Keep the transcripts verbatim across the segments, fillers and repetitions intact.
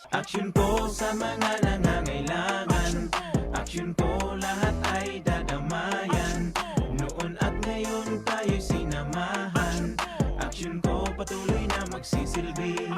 Aksyon ko sa mga nangangailangan. Aksyon ko, lahat ay dadamayan. Noon at ngayon tayo'y sinamahan. Aksyon ko, patuloy na magsisilbi.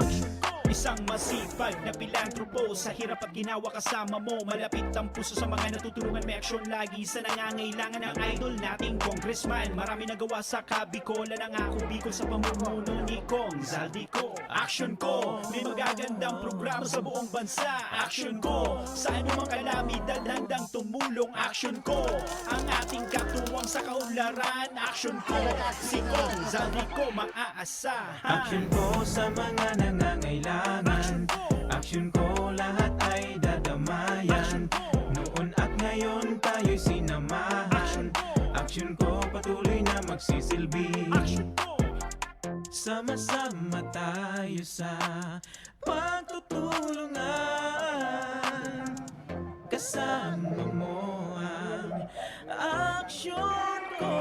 Isang masipag na pilantropo, sa hirap at ginawa kasama mo. Malapit ang puso sa mga natutulungan, may aksyon lagi sa nangangailangan. Ang idol nating congressman, marami nagawa sa Kabikolan. Ang ako Bicol sa pamumuno ni Cong Zaldy Co. Aksyon ko, may magagandang programa sa buong bansa. Aksyon ko, sa anumang kalamidad handang tumulong. Aksyon ko, ang ating katuwang sa kaunlaran. Aksyon ko, si Cong Zaldy Co maaasahan. Aksyon ko sa mga nangangailangan. Aksyon ko, lahat ay dadamayan. Noon at ngayon tayo'y sinamahan. Aksyon ko, patuloy na magsisilbi. Sama-sama tayo sa pagtutulungan. Kasama mo ang aksyon ko.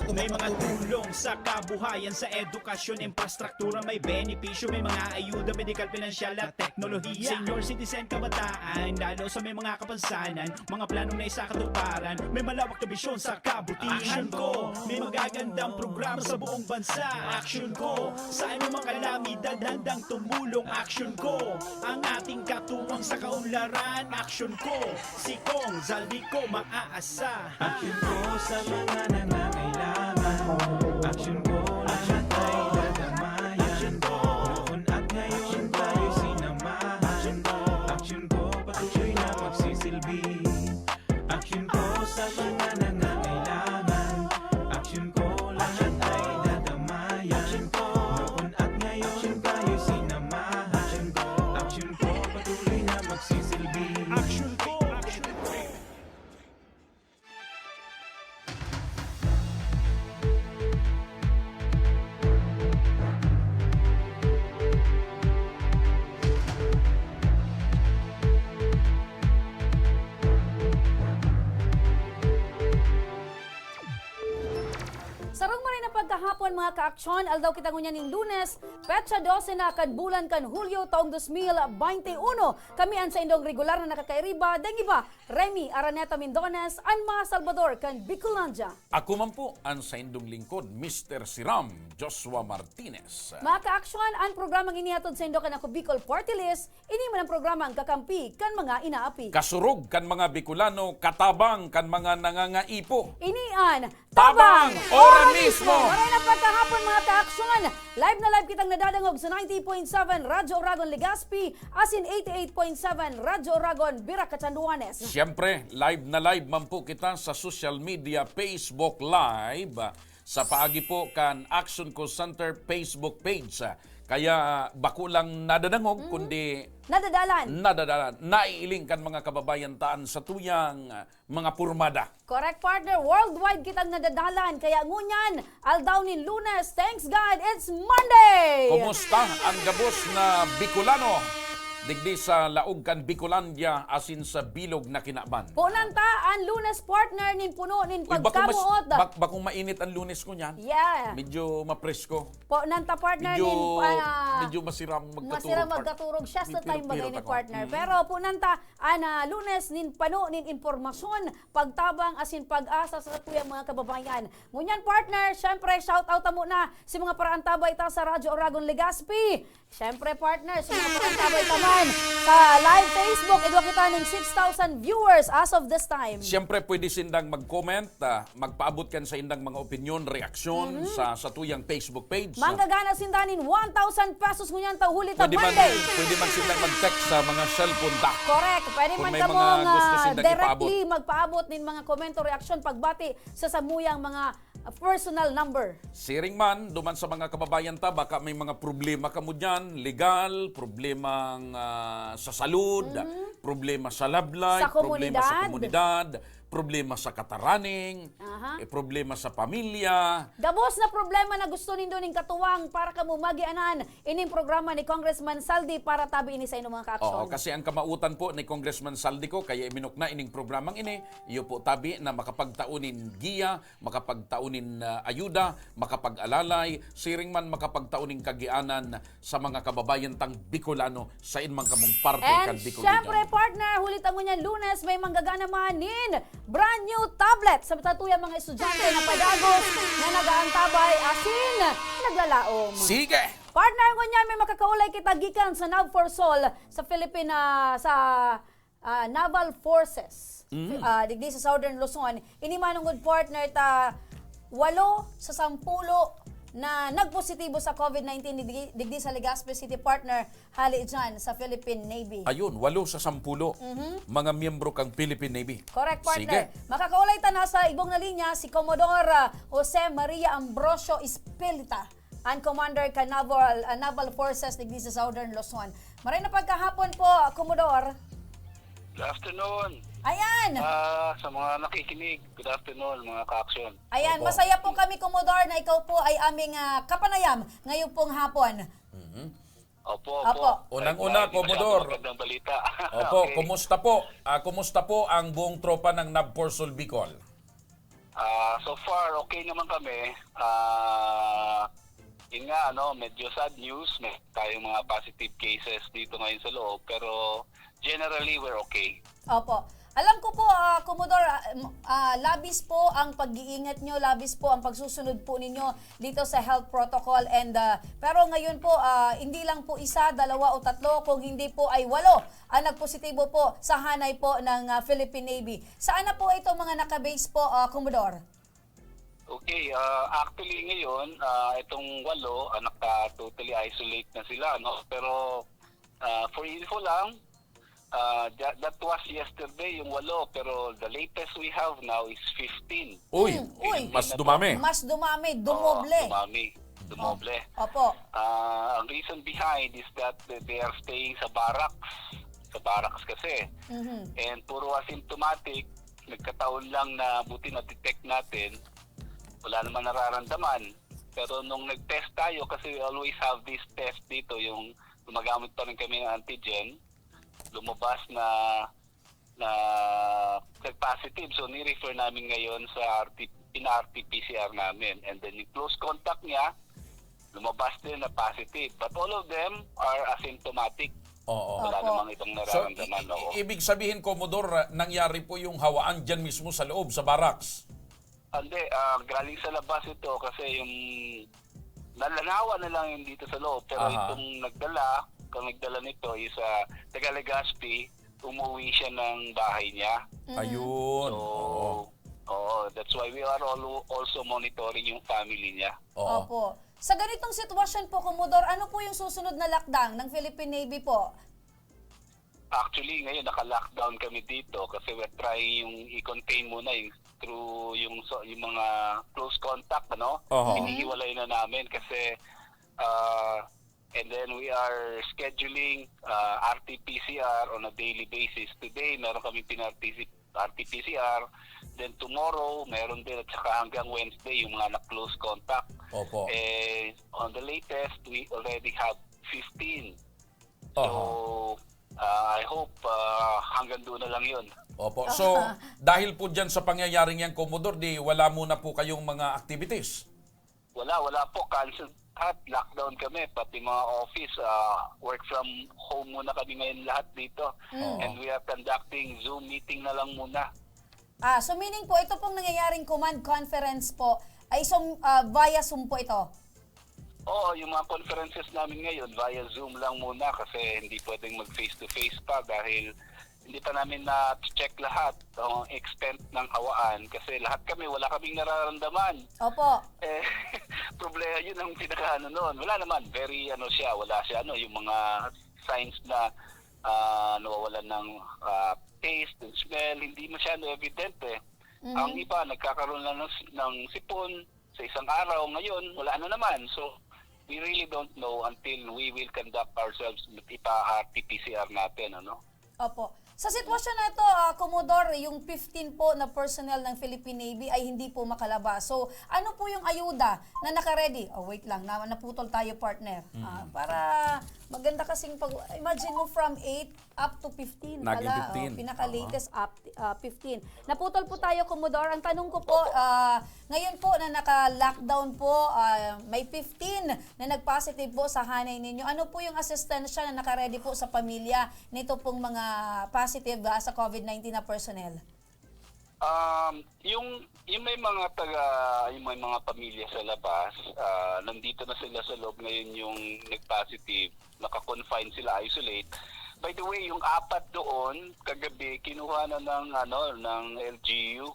May mga tulong sa kabuhayan, sa edukasyon, infrastruktura, may benepisyo, may mga ayuda, medikal, pinansyal at teknolohiya. Senior citizen, kabataan, lalo sa may mga kapansanan, mga planong naisakatuparan, may malawak na bisyon sa kabutihan. Aksyon ko, may magagandang programa sa buong bansa. Aksyon ko, sa anumang kalamidad handang tumulong. Aksyon ko, ang ating katuwang sa kaunlaran. Aksyon ko, si Cong Zaldy Co maaasahan. Aksyon ko sa mga nangangailangan. Aksyon ko, lahat ay dadamayan. Noon at ngayon tayo sinamahan. Aksyon ko, patuloy na magsisilbi. Aksyon ko sa mga nangangailangan. Aksyon ko, lahat ay dadamayan. Noon at ngayon tayo sinamahan. Aksyon ko, patuloy na magsisilbi. Aksyon ko, aksyon ko. Sarong maray na pagkahapon, mga kaaksyon, aldaw kita ngunyan nin Lunes, petsa dose na kan bulan kan Hulyo, taong dos mil baynte uno. Kami an saindong regular na nakakairiba, dai iba, Remy Araneta Mindones, an mga Salbador kan Bicolandia. Ako man po an saindong lingkod, Mister Siram, Joshua Martinez. Mga kaaksyon, an programang ini hatod saindo kan Ako Bicol Party List, ini man an programang kakampi kan mga inaapi. Kasurog kan mga Bicolano, katabang kan mga nangangaipo. Ini an Tabang, Tabang, ora Ora mismo. Mismo. Maray na pagkahapon, mga kaaksyon. Live na live kitang nadadangog sa ninety point seven Radyo Oragon Legazpi, asin eighty-eight point seven Radyo Oragon, Virac, Catanduanes. Siyempre, live na live man po kita sa social media, Facebook Live, sa paagi po kan Action Call Center Facebook page. Kaya bako lang nadadangog, Mhm. kundi Nadadalan. nadadalan, naiiling kan mga kababayan taan sa tuyang mga pormada. Correct, partner. Worldwide kitang nadadalan. Kaya ngunyan, aldaw nin Lunes, thanks God, it's Monday! Kumusta ang gabos na Bicolano digdi sa laog kan Bicolandia asin sa bilog na kinaban? Punan ta an Lunes, partner, nin puno nin Uy, bakong mas-, pagkamoot. bak-, bakong mainit ang Lunes ko niyan. Yeah. Medyo mapresko. Punan ta, partner, Medyo, nin, ah, medyo masiram magkaturog, masiram part-, magkaturog siya sa may time bagay pirot-pirot ni ako. partner. Mm. Pero punan ta, an, ah, Lunes nin pano nin impormasyon, pagtabang asin pag-asa sa satuyang mga kababayan. Ngunyan, partner, syempre, shout out ta muna si mga paraantabay ta sa Radyo Oragon Legazpi. Syempre, partner, si mga paraantabay ta man sa live Facebook, idwa kita ning six thousand viewers as of this time. Siyempre, pwede sindang mag-comment, ah, magpaabot kan saindang mga opinyon, reaksyon Mhm. sa, sa tuyang Facebook page. Manggagana sinda nin one thousand pesos ngunyan ta huli ta Pwede man, Monday. pwede man sindang mag-text sa mga cellphone ta. Correct. Pwede Kung man may kamong, mga gusto ah, sindang directly ipaabot. magpaabot nin mga komento, reaksyon, pagbati sa samuyang mga, ah, personal number. Siring man, duman sa mga kababayan ta, baka may mga problema kamo diyan, legal, problemang, ah, sa salud, Mhm. problema sa love life, Sa problema sa komunidad. komunidad, problema sa kataraning, Aha. eh, problema sa pamilya. Gabos na problema na gusto nindo ning katuwang para kamo magianan. Ining programa ni Congressman Saldi para tabi ini sa inyong mga Oo, kaaksyon. Kasi ang kamautan po ni Congressman Saldi ko, kaya iminok na ining programang ini, iyo po tabi na makapagtao nin giya, makapagtao nin, ah, ayuda, makapag-alalay, siring man makapagtao nin kagianan sa mga kababayan tang Bicolano sa inman kamong parte And kan Bicol syempre, Region. Partner, huli ta ngunyan Lunes, may manggagana man nin brand new tablet sa matatuya mga estudyante na padagos na nag-aantabay asin naglalaom. Sige! Partner, ngunyan may makakaulay kita gikan sa Navforsol sa Philippine, ah, sa ah, Naval Forces, Mm. ah, digdi sa Southern Luzon. Ini manunggod partner ta walo sa sampulo na nagpositibo sa covid nineteen digdi, digdi sa Legazpi City partner, hali dyan sa Philippine Navy. Ayun, walo sa sampulo Mhm. mga miyembro kang Philippine Navy. Correct, partner. Sige. Makakaulay ta na sa igong na linya si Commodore, ah, Jose Maria Ambrosio Espelita, ang commander ka Naval, ah, Naval Forces digdi sa Southern Luzon. Maray na pagkahapon po, Commodore. Good afternoon. Ayan. Ah, sa mga nakikinig, good afternoon, mga ka-aksyon. Ayan, Opo. masaya po kami, Commodore, na ikaw po ay aming, ah, kapanayam ngayong pong hapon. Mhm. Opo, Opo. opo. Unang-una, Ay, may Commodore. masyadong magandang balita. Opo, Okay. kumusta po? Ah, kumusta po ang buong tropa ng Navforsol Bicol? Ah, so far, okay naman kami. Ah, yun nga, ano, medyo sad news. May tayong mga positive cases dito ngayon sa loob. Pero generally, we're okay. Opo. Alam ko po, ah, Commodore, ah, m-, ah, labis po ang pag-iingat nyo, labis po ang pagsusunod po ninyo dito sa health protocol. And, ah, pero ngayon po, ah, hindi lang po isa, dalawa o tatlo, kung hindi po ay walo ang nagpositibo po sa hanay po ng, ah, Philippine Navy. Saan na po itong mga nakabase po, ah, Commodore? Okay, ah, actually ngayon, ah, itong walo, ah, naka-totally isolate na sila, no? Pero, ah, for info lang, ah, that, that was yesterday, yung walo, pero the latest we have now is fifteen. Uy, Hmm, uy. mas dumami. Mas dumami, Oo, dumoble. dumami. Dumoble. Opo. Ah, ang reason behind is that they are staying sa barracks. Sa barracks kasi. Mhm. And puro asymptomatic, nagkataon lang na buti na-detect natin, wala naman nararamdaman. Pero nung nag-test tayo, kasi we always have this test dito, yung gumagamit pa rin kami ng antigen, lumabas na, na nag-positive. So, ni-refer namin ngayon sa R T, pina-R T P C R namin. And then, yung close contact niya, lumabas din na positive. But all of them are asymptomatic. Oo. Wala Opo. namang ibang So, nararamdaman, i-, i-, oo. ibig sabihin, Commodore, nangyari po yung hawaan dyan mismo sa loob, sa barracks? Hindi, ah, galing sa labas ito kasi yung nalanawan na lang yung dito sa loob. Pero Aha. itong nagdala, kung nagdala nito is, ah, taga Legazpi, umuwi siya ng bahay niya. Mhm. Ayun. So, Oo. oo, that's why we are al-, also monitoring yung family niya. Oo. Opo. Sa ganitong sitwasyon po, Commodore, ano po yung susunod na lockdown ng Philippine Navy po? Actually, ngayon naka-lockdown kami dito kasi we're trying yung i-contain muna yung through yung so, yung mga close contact, ano? Oho. Hinihiwalay na namin kasi, ah, and then we are scheduling, ah, R T P C R on a daily basis. Today, meron kami pinartisi-, R T P C R. Then tomorrow, meron din at saka hanggang Wednesday yung mga na-close contact. Opo. Eh, on the latest, we already have fifteen. So, Oho. ah, I hope, ah, hanggang doon na lang yun. Opo. So, dahil po dyan sa pangyayaring yan, Commodore, di wala muna po kayong mga activities? Wala, wala po. Cancel at lockdown kami. Pati mga office, ah, work from home muna kami ngayon lahat dito. Mm. Oo. And we are conducting Zoom meeting na lang muna. Ah, so meaning po, ito pong nangyayaring command conference po ay Zoom, ah, via Zoom po ito? Oo, yung mga conferences namin ngayon, via Zoom lang muna kasi hindi pwedeng mag face-to-face pa dahil hindi pa namin na-check lahat ang extent ng hawaan kasi lahat kami, wala kaming nararamdaman. Opo. Eh, problema, yun ang pinakaano noon. Wala naman, very ano siya, wala siya, ano, yung mga signs na, ah, nawawalan ng, ah, taste and smell, hindi masyado evident eh. Mhm. Ang iba, nagkakaroon lang ng, ng sipon sa isang araw. Ngayon, wala na naman. So, we really don't know until we will conduct ourselves, ipa-R T P C R natin, ano? Opo. Sa sitwasyon na ito, ah, Commodore, yung fifteen po na personnel ng Philippine Navy ay hindi po makalabas. So, ano po yung ayuda na nakaredy? Oh, wait lang, na, naputol tayo, partner. Ah, para maganda kasing pag... Imagine mo, from eight up to fifteen pala. Oh, pinaka-latest up, ah, fifteen. Naputol po tayo, Commodore. Ang tanong ko po, ah, ngayon po na naka-lockdown po, ah, may fifteen na nag-positive po sa hanay ninyo. Ano po yung asistensya na nakaredy po sa pamilya nito pong mga positive, ah, sa COVID nineteen na personnel? Um, yung yung may mga taga yung may mga pamilya sa labas, ah, nandito na sila sa loob ngayon yung nag-positive, naka-confine sila, isolate. By the way, yung apat doon, kagabi, kinuha na ng, ano, ng L G U,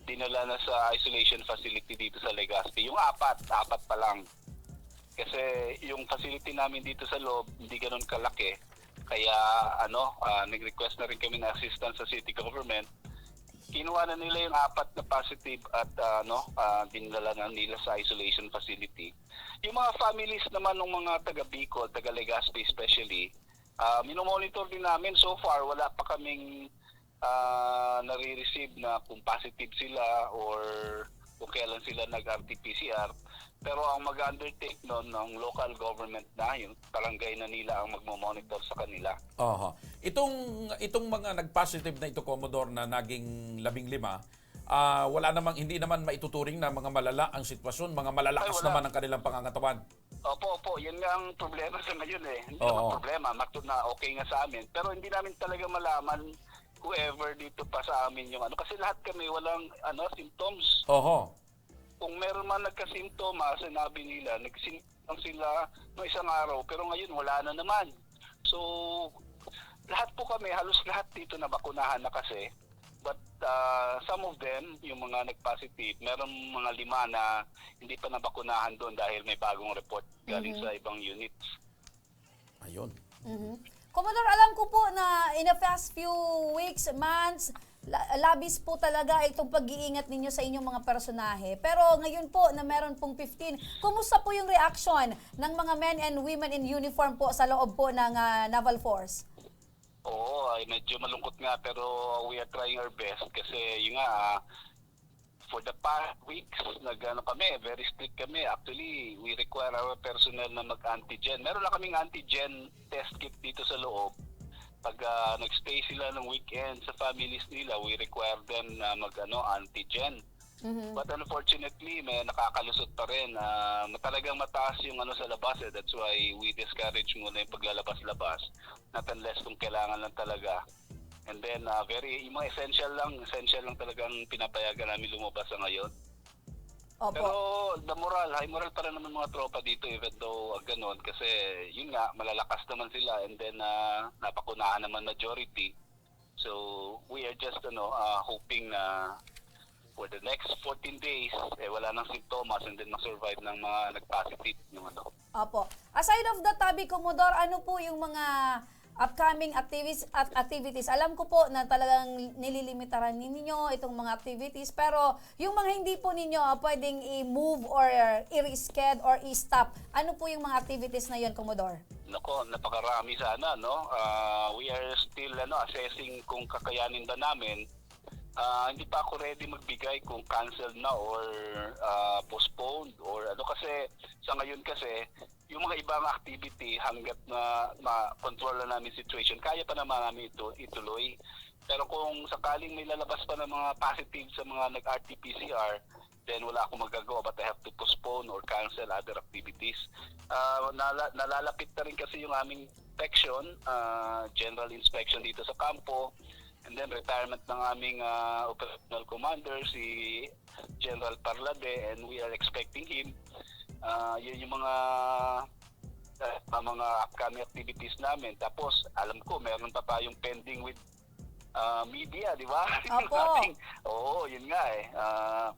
dinala na sa isolation facility dito sa Legazpi. Yung apat, apat pa lang. Kasi yung facility namin dito sa loob, hindi ganun kalaki. Kaya, ano, ah, nag-request na rin kami ng assistance sa city government. Kinuha na nila yung apat na positive at, ah, ano, ah, dinala na nila sa isolation facility. Yung mga families naman ng mga taga Bicol, taga Legazpi especially, ah, minomonitor din namin. So far, wala pa kaming, ah, nare-receive na kung positive sila or kung kailan sila nag-R T P C R. Pero ang mag-undertake nun, ng local government na, yung barangay na nila ang magmo-monitor sa kanila. Oho. Itong, itong mga nag-positive na ito, Commodore, na naging labing lima, ah, wala namang, hindi naman maituturing na mga malala ang sitwasyon, mga malalakas Ay, wala. naman ang kanilang pangangatawan. Opo, opo. Yan nga ang problema sa ngayon eh. Hindi Oo. naman problema. Matu na okay nga sa amin. Pero hindi namin talaga malaman whoever dito pa sa amin yung ano. Kasi lahat kami walang ano symptoms. Oho. Kung meron man nagkasimptoma, sinabi nila, nagsimptom sila no isang araw. Pero ngayon, wala na naman. So, lahat po kami, halos lahat dito nabakunahan na kasi. But ah, some of them, yung mga nag-positive, meron mga lima na hindi pa nabakunahan doon dahil may bagong report galing sa ibang units. Ayun. Commodore, alam ko po na in the past few weeks, months, la- labis po talaga itong pag-iingat ninyo sa inyong mga personahe. Pero ngayon po na meron pong fifteen, kumusta po yung reaction ng mga men and women in uniform po sa loob po ng ah, Naval Force? Oo, ay medyo malungkot nga, pero we are trying our best kasi yun nga, ah, for the past weeks, nag-ano kami, very strict kami. Actually, we require our personnel na mag-antigen. Meron na kaming antigen test kit dito sa loob. Pag ah, nag-stay sila ng weekend sa families nila, we require them na mag-ano, antigen. But unfortunately, may nakakalusot pa rin. Ah, talagang mataas yung ano sa labas eh. That's why we discourage muna yung paglalabas-labas. Not unless kung kailangan lang talaga. And then, ah, very, yung mga essential lang, essential lang talagang pinapayagan namin lumabas sa ngayon. Opo. Pero the moral, high moral pa rin naman mga tropa dito even though uh, ganun. Kasi yun nga, malalakas naman sila and then uh, napakunahan naman majority. So we are just ano, uh, hoping na for the next fourteen days, eh, wala nang simptomas and then ma-survive ng mga nag-positive yung ano. Opo. Aside of the tabi, Commodore, ano po yung mga upcoming activities at activities? Alam ko po na talagang nililimitaran ninyo itong mga activities, pero yung mga hindi po ninyo ah, pwedeng i-move or i-reschedule or i-stop, ano po yung mga activities na yon, Commodore? Nako, napakarami sana, no? Ah, we are still ano, assessing kung kakayanin ba namin. Ah, hindi pa ako ready magbigay kung cancel na or ah, postponed or ano kasi sa ngayon kasi yung mga ibang activity hanggat na ma-control na namin situation, kaya pa naman namin ito ituloy. Pero kung sakaling may lalabas pa ng mga positive sa mga nag-R T P C R, then wala akong magagawa but I have to postpone or cancel other activities. Ah, nala- nalalapit na rin kasi yung aming inspection, ah, general inspection dito sa kampo, and then retirement ng aming ah, operational commander, si General Parlade, and we are expecting him. Ah, yun yung mga ah, mga upcoming activities namin. Tapos, alam ko, meron pa tayong pending with ah, media, di ba? Yung Opo. ating- Oo, yun nga eh. Ah,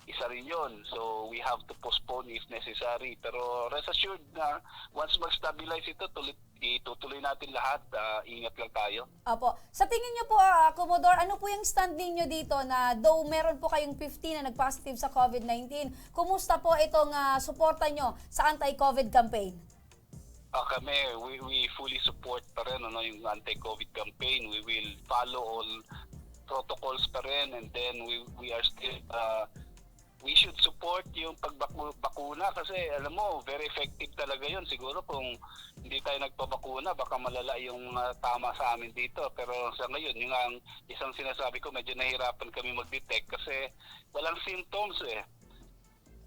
isa rin yun. So, we have to postpone if necessary. Pero rest assured na once mag-stabilize ito, tuloy, itutuloy natin lahat. Ah, ingat lang tayo. Opo. Sa tingin niyo po, ah, Commodore, ano po yung stand ninyo dito na though meron po kayong fifteen na nag-positive sa COVID nineteen, kumusta po itong ah, suporta nyo sa anti-COVID campaign? Ah, kami, we, we fully support pa rin, ano, yung anti-COVID campaign. We will follow all protocols pa rin, and then we, we are still, ah, we should support yung pagbaku-, bakuna kasi, alam mo, very effective talaga yun. Siguro kung hindi tayo nagpabakuna, baka malala yung, ah, tama sa amin dito. Pero sa ngayon, yung ang isang sinasabi ko, medyo nahihirapan kami mag-detect kasi walang symptoms eh.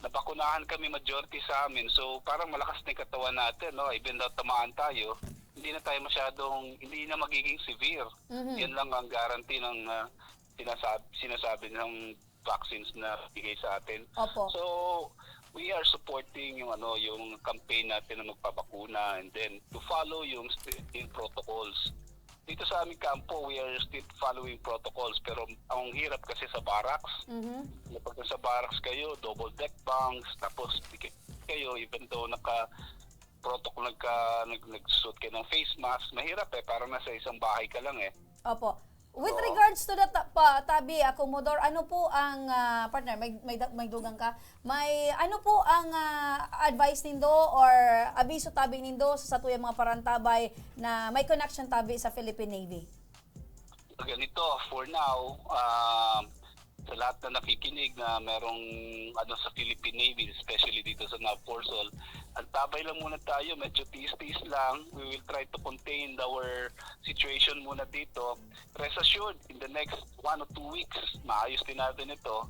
Nabakunahan kami majority sa amin. So, parang malakas na yung katawan natin, no? Even though tamaan tayo, hindi na tayo masyadong, hindi na magiging severe. Mhm. Yan lang ang guarantee ng, ah, sinasab-, sinasabi ng vaccines na bigay sa atin. Opo. So, we are supporting yung, ano, yung campaign natin na magpabakuna and then to follow yung, yung protocols. Dito sa aming kampo, we are still following protocols, pero ang hirap kasi sa barracks. Mhm. Kapag sa barracks kayo, double deck bunks, tapos dikit kayo, even though naka protocol, nagka, nag, nagsusuot kayo ng face mask, mahirap eh, parang nasa isang bahay ka lang eh. Opo. With Oo. regards to the ta-, pa, tabi, ah, Commodore, ano po ang, ah, partner, may, may, da- may dugang ka? May ano po ang, ah, advice nindo or abiso tabi nindo sa satuyang mga parantabay na may connection tabi sa Philippine Navy? Ganito, for now, ah, sa lahat na nakikinig na merong ano sa Philippine Navy, especially dito sa Navforsol, antabay lang muna tayo, medyo tiis-tiis lang. We will try to contain our situation muna dito. Rest assured, in the next one or two weeks, maayos din natin ito.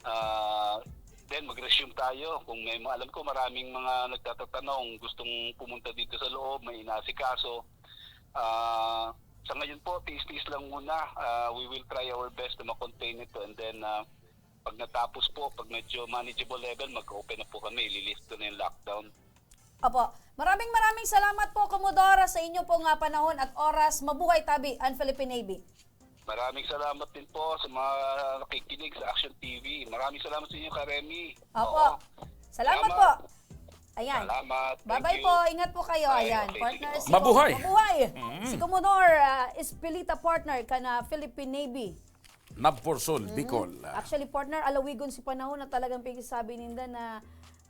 Ah, then mag-resume tayo. Kung may mga, alam ko maraming mga nagtatatanong, gustong pumunta dito sa loob, may inasikaso. Ah, sa ngayon po, tiis-tiis lang muna. Ah, we will try our best na ma-contain ito and then, ah, pag natapos po, pag medyo manageable level, mag-open na po kami, ililift ko na yung lockdown. Opo. Maraming, maraming salamat po, Commodore, sa inyo pong, ah, panahon at oras. Mabuhay tabi ang Philippine Navy. Maraming salamat din po sa mga nakikinig sa Action T V. Maraming salamat sa inyo, Ka Remy. Opo. Oo. Salamat Salamat. po. Ayan. Salamat. Thank Bye-bye you. po. Ingat po kayo. Bye. Ayan, Okay, partner, sige po. si Mabuhay. Com-, mabuhay. Mm. Si Commodore, ah, Espilita, partner kan Philippine Navy. Navforsol, Mm. Bicol. Actually, partner, alawigon si panahon na talagang pinagsasabi ninda na,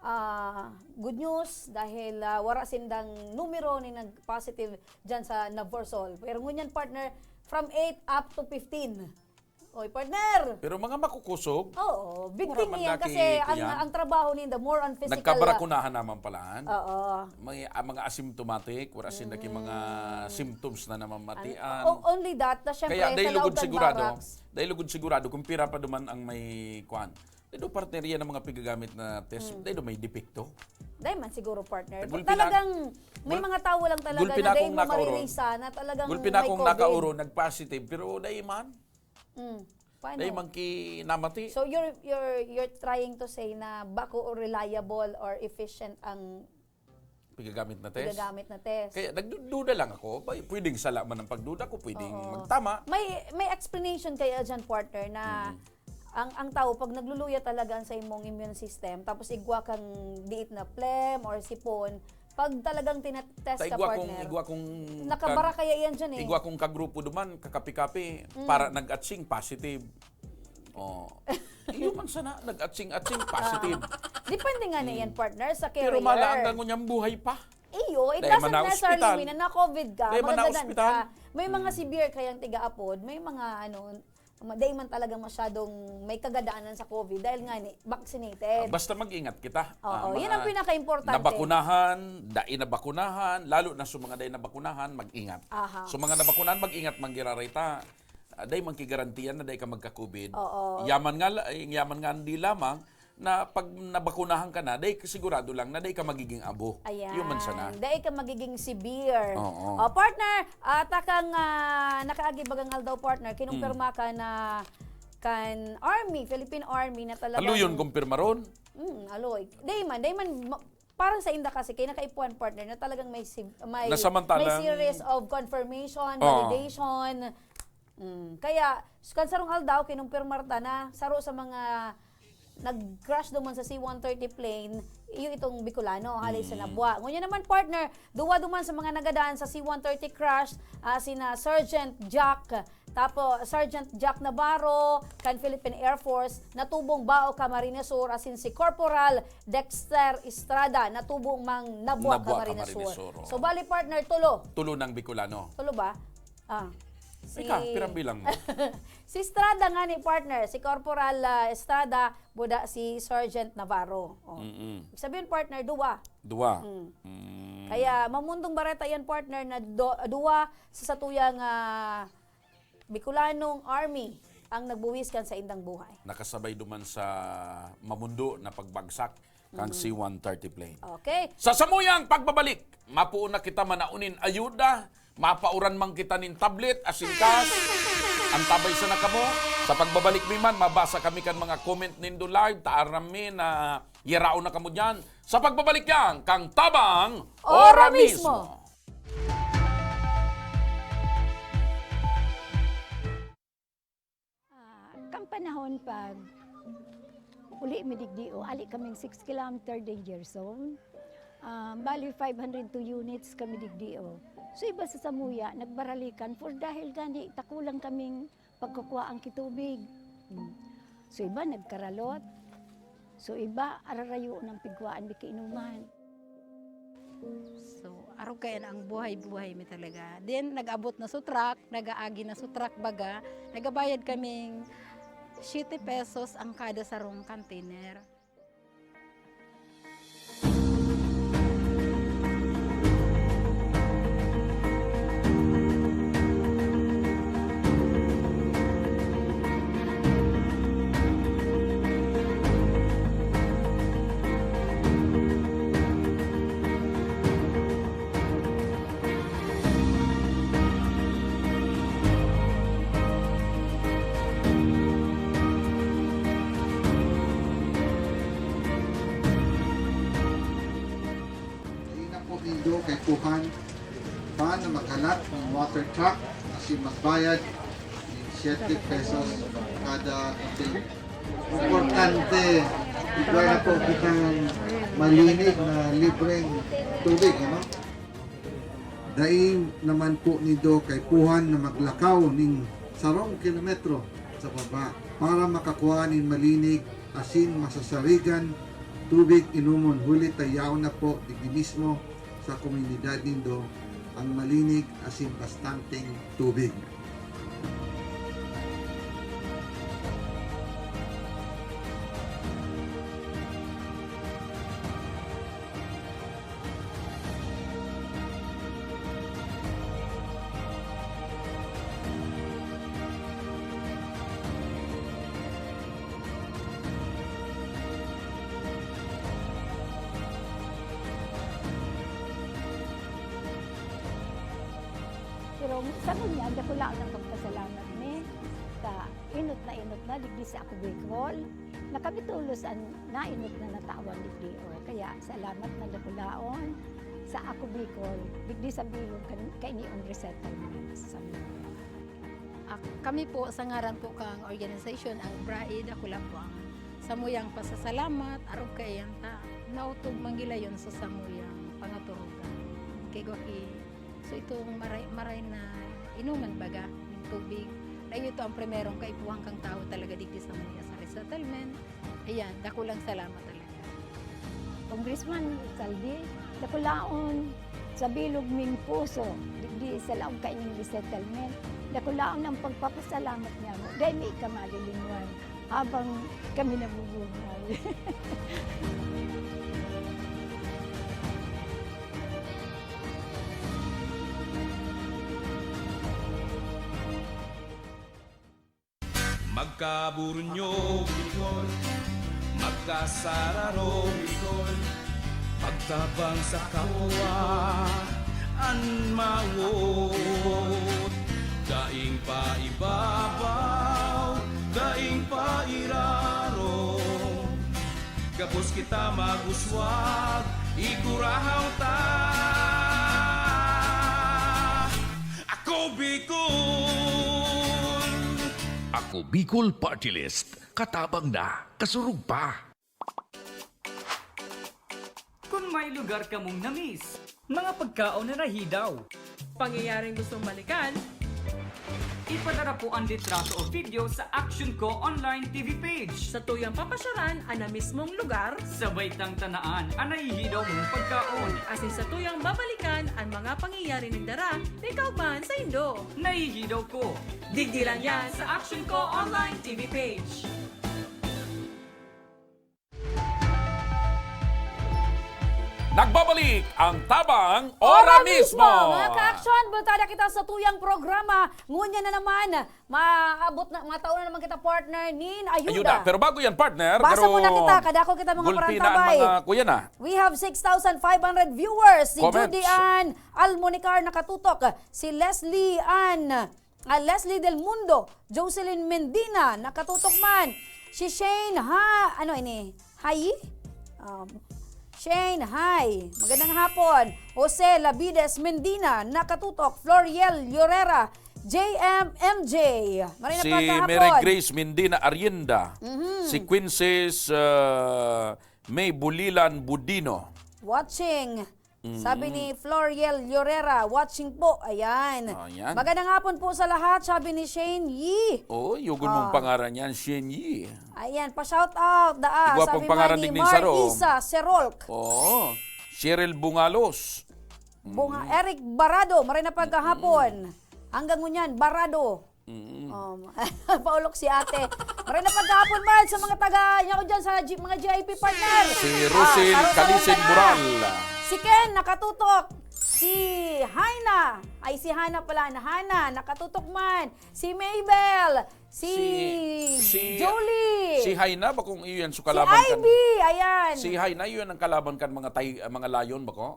ah, good news dahil, ah, wara sindang numero ni nag-positive dyan sa Navforsol. Pero ngunyan, partner, from eight up to fifteen. Oy, partner! Pero mga makukusog, Oo, big mura thing man yan laki kasi ang, kuyan. ang trabaho ninda more on physical, ah, Nagkabarakunahan naman pala. Oo. May, ah, mga asymptomatic, wala sinda ki mga Mm. symptoms na namamatian. Ang, o-, only that, na syempre, Kaya dahil sa lugod laog kan sigurado, barracks. dahil lugod sigurado, kung pira pa duman ang may, kwan, dahil partner yan ang mga pigagamit na test, Mm. dahil may depekto. Dahil man siguro, partner. Gulpi na, Talagang may gul-, mga tao lang talaga gulpi na na dahil akong mo nakauro. maririsa na talagang Gulpi na may akong COVID. nakauro, nag-positive, pero dahil man, Mm. Paano? Dahil man ki namati. So, you're, you're, you're trying to say na bako o reliable or efficient ang Pigagamit na test. pigagamit na test? Kaya nagdududa lang ako. Ba, pwedeng sala man ang pagduda ko, pwedeng Oo. magtama. May, may explanation kaya dyan, partner, na Mm. ang, ang tao, pag nagluluya talaga sa imong immune system, tapos igwa kang diit na phlegm or sipon, pag talagang tinatest Ta ka, igwa kong, partner, igwa kong nakabara kag-, kaya yan dyan eh. igwa kong kagrupo duman, kakapi-kapi, Mm. para nag-atsing, positive. Oh. Iyo man sana, nag-atsing-atsing, positive. Ah. Depende nga na yan, Mm. partner, sa Pero carrier. mala, hanggang ngunyan buhay pa. Iyo, it Dahil doesn't man na necessarily ospital. mean na na-COVID ka, Dahil man na magagadan ospital. ka. May mga Mm. severe kayang tiga-apod, may mga ano, ma-, dahil man talagang masyadong may kagadanan sa COVID dahil nga ni, vaccinated. Ah, basta mag-ingat kita. Oo, Ah, yan ang mga pinaka-importante. nabakunahan, dai nabakunahan, lalo na sa mga dai nabakunahan, mag-ingat. Aha. Sa mga nabakunahan, mag-ingat, manggirarita. Ah, dai man ki garantiya na dai ka magka-COVID. Oo. Yaman nga la-, eh, yaman nga di lamang na pag nabakunahan ka na, dai ka sigurado lang na dai ka magiging abo. Ayan. Yun man sana. Dai ka magiging severe. Oo. O, partner, ah, takang, ah, nakaagi bagang aldaw, partner, kinumpirma Mm. ka na kan Army, Philippine Army na talagang Aloy yun, kumpirma ron? Mm, aloy. Dai man, dai man, ma-, parang sa inda kasi, kay nakaipuhan, partner, na talagang may si-, may, Nasamantalang may series of confirmation, Oo. validation. Mm. Kaya, s-, kan sarong aldaw, kinumpirmar ta na saro sa mga nag-crash duman sa C one thirty plane, iyo itong Bicolano, hali sa Mm. Nabua. Ngunyan naman, partner, duwa duman sa mga nagadan sa C one thirty crash, ah, sina Sergeant Jack Tapos, Sergeant Jack Navarro, kan Philippine Air Force, natubong Bao, Camarines Sur, asin si Corporal Dexter Estrada, natubong mang Nabua, Nabua, Camarines Sur. Camarines Sur, oo. So, bali, partner, tulo. Tulo ng Bicolano. Tulo ba? Ah. Si Ika, pirang bilang mo? Si Estrada nga ni, partner, si Corporal, ah, Estrada, buda si Sergeant Navarro. Oh. Mm-mm. Ibig sabihin, partner, duwa. Duwa. Mm. Mm. Kaya, mamundong bareta yan, partner, na do-, duwa sa satuyang, ah, Bicolanong Army ang nagbuwis kan saindang buhay. Nakasabay duman sa mamundo na pagbagsak kan Mm. C one thirty plane. Okay. Sa samuyang pagbabalik, mapoon na kita manaon nin ayuda, mapauran man kita nin tablet, asin cash. Antabay sana kamo. Sa pagbabalik mi man, mabasa kami kan mga comment nindo live, ta aram mi na yaraon na kamo diyan. Sa pagbabalik yan, kang Tabang Ora Ora Mismo. Mismo. Ah, kan panahon pag uli mi digdi, o, ali kaming six kilometer danger zone. Ah, bali, five hundred two units kami digdi, o. So, iba sa samuya, nagbaralikan, for dahil gani, takulang kaming pagkukua ang kitubig. Hmm. So, iba nagkaralot. So, iba ararayo ng pigwaan di kainuman. So, arog kayan ang buhay-buhay mi talaga. Then, nag-abot na sa truck, nag-aagi na sa truck baga, nagabayad kaming siyete pesos ang kada sarong container. Dai na po nindo kaipuhan pa na maghalat ng water truck asin magbayad nin siyete pesos kada container. Importante, igwa na po kitang malinig na libreng tubig, ano? Dai naman po nindo kaipuhan na maglakaw nin sarong kilometro sa baba para makakua nin malinig asin masasarigan tubig inomon, huli ta yaon na po digdi mismo sa komunidad nindo ang malinig asin bastanteng tubig. Pero sa ngunyan, dakulaon ang pagpasalamat mi ta enot na enot na digdi sa Ako Bicol, na kami tolos an naenot na natawan digdi. O, kaya salamat na dakulaon sa Ako Bicol, digdi sa bilog kan, kaini an resettlement sa Mindanao. Ak-, kami po, sa ngaran po kang organisasyon, ang BRAE, dakula po ang samuyang pasasalamat, arog kaiyan ta, naotob man gilayon sa samuyang pangaturugan. Kay gwa ki-, so itong maray, maray na inuman baga, yung tubig, na ito ang primerong kaipuhan kang tao talaga digdi sa Manila, sa resettlement. Ayan, dakulang salamat talaga. Congressman Saldi, dakulaon sa bilog ming puso, digdi sa laog kaining resettlement. Dakulaon ang pagpapasalamat niya mo. Dahil may ika malilingwan habang kami nabubuhay. Magkaburunyo, Bicol. Magkasararo, Bicol. Pagtabang sa kapwa, an mawot. Daing paibabaw, daing pairarom. Gabos kita mag-uswag, igurahaw ta. Ako Bicol! Ako Bicol Party List. Katabang na, kasurog pa. Kung may lugar kamong na-miss, mga pagkaon na nahidaw, pangyayaring gustong balikan, Ipadara po an litrato o video sa Action Ko Online T V page. Satuyang papasyalan an na mismong lugar. Sabay tangtanaan an nahihidaw mong pagkaon. Asin satuyang babalikan an mga pangyayari nagdara ni kauban saindo. Nahihidaw ko. Digdi lang yan sa Action Ko Online T V page. Nagbabalik ang Tabang Ora Mismo! Mga ka-aksyon, bultada kita sa tuyang programa. Ngunyan na naman, maabot na, mataon na naman kita, partner, nin ayuda. Ayuda. Pero bago yan, partner, Basa pero muna kita, kadako kita mga gulpi na ang parantabay. Mga kuya na. We have six thousand five hundred viewers. Si Comments. Judy Ann Almonicar nakatutok. Si Leslie Ann, ah, Leslie Del Mundo, Jocelyn Mendina, nakatutok man. Si Shane Ha, ano ini? Hi? Um, Shane, hi. Magandang hapon. Jose Labides Mendina, nakatutok. Floriel Llorera, J M M J. Maray na Si pagkahapon. Mary Grace Mendina Arienda. Mhm. Si Quinces, ah, May Bulilan Budino. Watching. Sabi Mm. ni Floriel Llorera, "Watching po." Ayan. Oh, yan. "Magandang hapon po sa lahat," sabi ni Shane Yee. Oo, yugon mong Ah. pangaran yan, Shane Yee. Ayan, pa-shout out, daa, Igwa sabi pong pangaran man ni digning Mar saro. Isa Serolk. Oo. Cheryl Bungalos. Bunga Mm. Eric Barado, maray na pagkahapon. Mm. Hanggang ngunyan, Barado. Mm. Um, paulok si ate. Maray na pagkahapon man sa mga taga, niya ko dyan sa G-, mga G I P partner. Si Ah, Rusil saro-saro Kalisin na. Bural. Si Ken, nakatutok. Si Haina. Ay, si Hana pala. Na Hana, nakatutok man. Si Mabel. Si Si, si, Jolie. si Haina, ba kung iyon sa Si kalaban kan Ivy, ayan. Si Haina, yun ang kalaban kan mga tay-, mga layon, ba ko?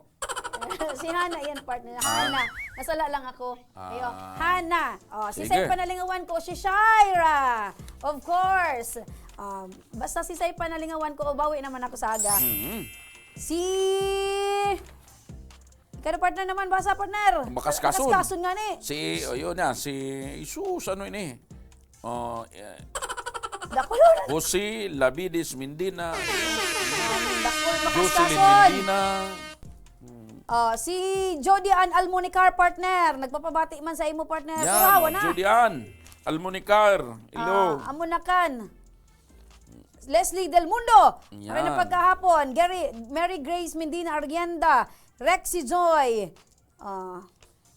Si Hana yan, partner. Ah. Hana. Nasala lang ako. Ah. Ayo. Hana. Oh, si Sige. Sai Panalingawan ko, si Shaira. Of course. Um, basta si Sai Panalingawan ko, bawi naman ako sa aga. Mhm. Si... Ikaw na, partner, naman, basa, partner. Makaskason. Makaskason nga ni. Si, oh, yun na, si Jesus, ano ini? Oh, eh, Dako yun. Jose Labides Mendina. Dako, Jocelyn makaskason. Mendina. Hmm. Oh, si Jody Ann Almunicar, partner. Nagpapabati man sa imo, partner. Yan, Kurawa oh, na. Jody Ann Almunicar. Hello. Ah, Amunakan. Leslie Del Mundo. Yan. Maray na pagkahapon. Gary, Mary Grace Mendina Arrienda. Rexy Joy. Ah.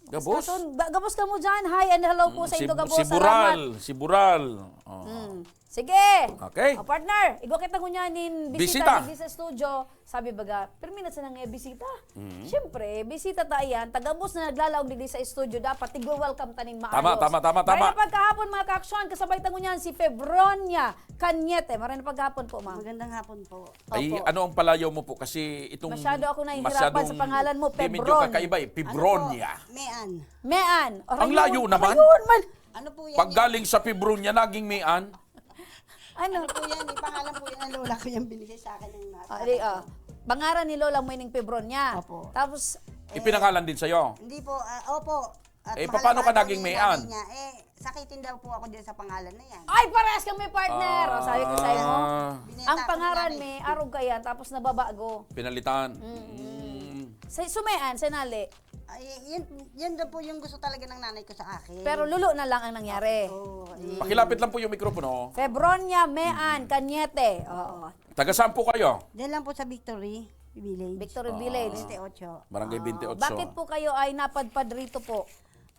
Gabos? Kason, ga-, gabos ka mo dyan. Hi and hello po Mm, sa si, Indo Gabos. si Bural, Salamat. si Bural. Oo. Mm. Sige. Okay. O, partner, igwa kita ngunyan nin bisita Bisita. digdi sa studio. Sabi baga, "Permi na sana nga bisita." Mm. Siyempre, bisita ta yan. Tagabos na naglalaog digdi sa studio, dapat tigwa-welcome ta nin maayos. Tama, tama, tama, Maray tama. na pagkahapon, mga ka-aksyon, kasabay ta ngunyan si Febronia Cañete. Maray na pagkahapon po, ma'am. Magandang hapon po. Ay, Opo. ano ang palayaw mo po? Kasi itong Masyado ako nahihirapan masyadong sa pangalan mo, di, medyo Febron. kakaiba eh. Ano po? Fibronia. Mean. Mean. Ang Ayun, layo naman. ayun man. Ano po yan? Pag galing sa Fibronia, naging Mean. Ano? Ano po yan? May pangalan po yan ng lola ko yung binigay sa akin ng nasa. Ah, di, ah. Pangaran ni Lola mo ining Fibronia. Opo. Tapos, Eh, Ipinangalan din sa'yo? Hindi po. Ah, opo. At Eh, mahal paano na ka mahal naging po yung Mean? nanay niya. Eh, sakitin daw po ako dyan sa pangalan na yan. Ay, parehas kami, partner. O, sabi ko sa'yo. Ah. Binenta Ang ko pangaran nanay. may arog ka yan, tapos nababago. Pinalitan. Mm. Mm. Sa sumean, sa nali. Ay, yun, yun daw po yung gusto talaga ng nanay ko sa akin. Pero lulo na lang ang nangyari. Oo, eh. Mm. Pakilapit lang po yung mikropono. Febronia Mean Mm. Cañete. Oo. Taga saan po kayo? Diyan lang po sa Victory Village. Victory Ah. Village. Twenty-eight. Barangay Ah, twenty-eight. bakit po kayo ay napadpad rito po?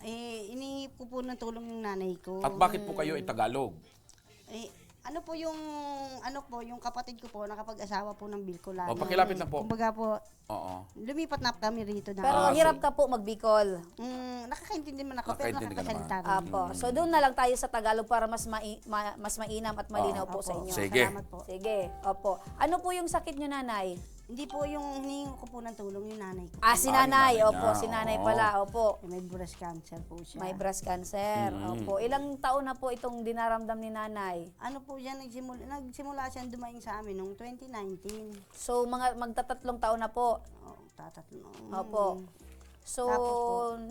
Eh, inihingi ko po ng tulong yung nanay ko. At bakit po kayo ay Tagalog? Eh, ano po yung, ano po, yung kapatid ko po, nakapag-asawa po ng Bicolano. O, pakilapit lang po. Kumbaga po, Oo. lumipat na kami rito na. Pero Ah, hirap so ka po magbikol. Mm, nakakaintindi man ako, pero Nakakaintindi ka naman. nakakasalita rin. Apo. Mm. So, doon na lang tayo sa Tagalog para mas mai-, ma-, mas mainam at malinaw Opo. po sa inyo. Sige. Salamat po. Sige. Opo. Ano po yung sakit nyo, nanay? Hindi po yung hinihingi ko po ng tulong yung nanay ko. Ah, si Ah, yung nanay. nanay Opo, niya. si nanay Oo. pala. Opo. May breast cancer po siya. May breast cancer. Mm. Opo. Ilang taon na po itong dinaramdam ni nanay? Ano po yan, nagsimula, nagsimula siyang dumaing sa amin noong twenty nineteen. So, mga magtatatlong taon na po? Oo, tatatlo. Opo. Mm. So, Tapos po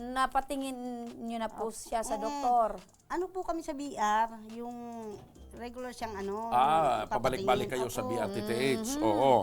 napatingin nyo na po Opo. siya sa Mm. doktor? Ano po kami sa B R, yung regular siyang ano, Ah, yung pabalik-balik papatingin. kayo sa Opo. B R T T H. Mhm. Oo.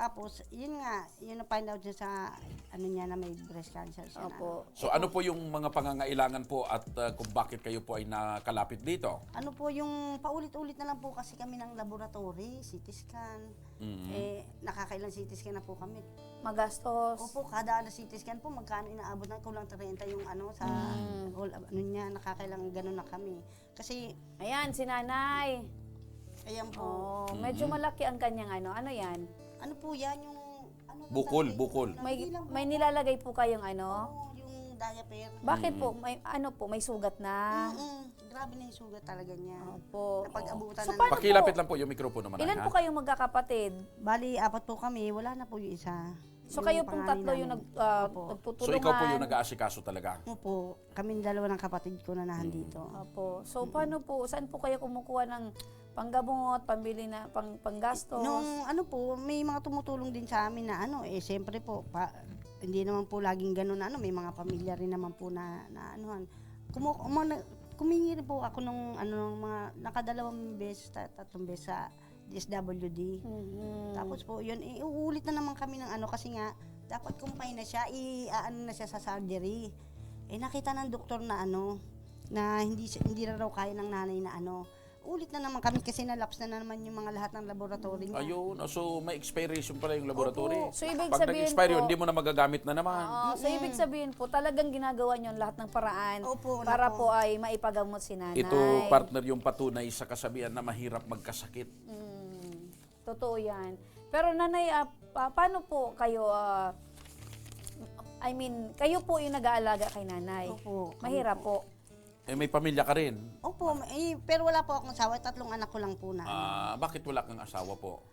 Tapos, yun nga, yun na-find out niya sa, ano niya, na may breast cancer siya na. Opo. So, ano po yung mga pangangailangan po at, ah, kung bakit kayo po ay nakalapit dito? Ano po, yung paulit-ulit na lang po kasi kami ng laboratory, C T scan. Mm. Eh, nakakailang C T scan na po kami. Magastos. Opo, kada ano C T scan po, magkano inaabot na, kulang treinta yung ano, sa Mm. whole, ano niya, nakakailang ganun na kami. Kasi Ayan, si nanay. Ayan po. Oh, medyo Mm. malaki ang kanyang ano. Ano yan? Ano po yan? Yung, ano po Bukol, talaga yung bukol. May, hindi lang may bukol. nilalagay po kayong ano? Oo, yung diaper. Bakit po? Mm. May, ano po? May sugat na? Mm-mm. Grabe na yung sugat talaga niya. Opo. Napag-abutan So, na paano Pakilapit po? lang po yung mikropono, manay, Ilan ha? po kayong magkakapatid? Bali, apat po kami. Wala na po yung isa. So, Yung kayo pong panganay tatlo yung namin. nag-, ah, Opo. nagtutulungan? So, ikaw po yung nag-aasikaso talaga? Opo. Kaming dalawa ng kapatid ko na Mm. nandito. Opo. So, Mm. paano po, saan po kayo kumukuha ng panggamot, pambili na, pang-, panggastos? Nung ano po, may mga tumutulong din sa amin na ano, eh, siyempre po, pa, hindi naman po laging ganun na ano, may mga pamilya rin naman po na, na anuhan. Kumu-, umano, kumingi rin po ako nung ano, nung mga nakadalawang beses, ta-, tatlong beses sa D S W D. Mhm. Tapos po, yun, eh, uulit na naman kami ng ano, kasi nga, dapat kumpay na siya, i-aano na siya sa surgery. Eh, nakita ng doktor na ano, na hindi siya, hindi na raw kaya ng nanay na ano. Ulit na naman kami kasi na-lapse na naman yung mga lahat ng laboratory niya. Ayun, ah, so may expiration pala yung laboratory. Opo. So, ibig Pag sabihin nag-expire yun, po hindi mo na magagamit na naman. Oo, so, Mm-mm. ibig sabihin po, talagang ginagawa niyo ang lahat ng paraan Opo, para nako. po ay maipagamot si nanay. Ito, partner, yung patunay sa kasabihan na mahirap magkasakit. Mm, totoo yan. Pero, nanay, ah, pa-, paano po kayo, ah, I mean, kayo po yung nag-aalaga kay nanay. Opo, kami Mahirap po. po. Eh, may pamilya ka rin? Opo, eh, pero wala po akong asawa. Tatlong anak ko lang po na. Ah, bakit wala kang asawa po?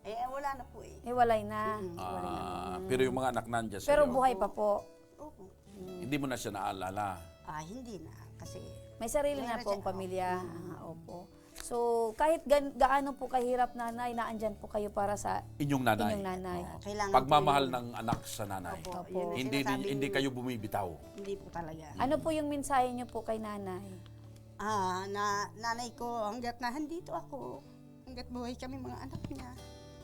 Eh, wala na po eh. Hiwalay na. Mm, hiwalay na. Ah, pero yung mga anak nandiyan Pero sa'yo? buhay pa po. Opo. Mm. Hindi mo na siya naalala? Ah, hindi na. Kasi May sarili na meron pong siya, pamilya. Mm. Ah, opo. So, kahit gan-, gaano po kahirap, nanay, naandyan po kayo para sa Inyong nanay. inyong nanay. Oo. Kailangan Pagmamahal po yun. ng anak sa nanay. Opo, Opo. yun ang Hindi, sinasabi hindi ni kayo bumibitaw. Hindi po talaga. Ano po yung mensahe niyo po kay nanay? Ah, na, nanay ko, hanggat na handito ako, hanggat buhay kami mga anak niya,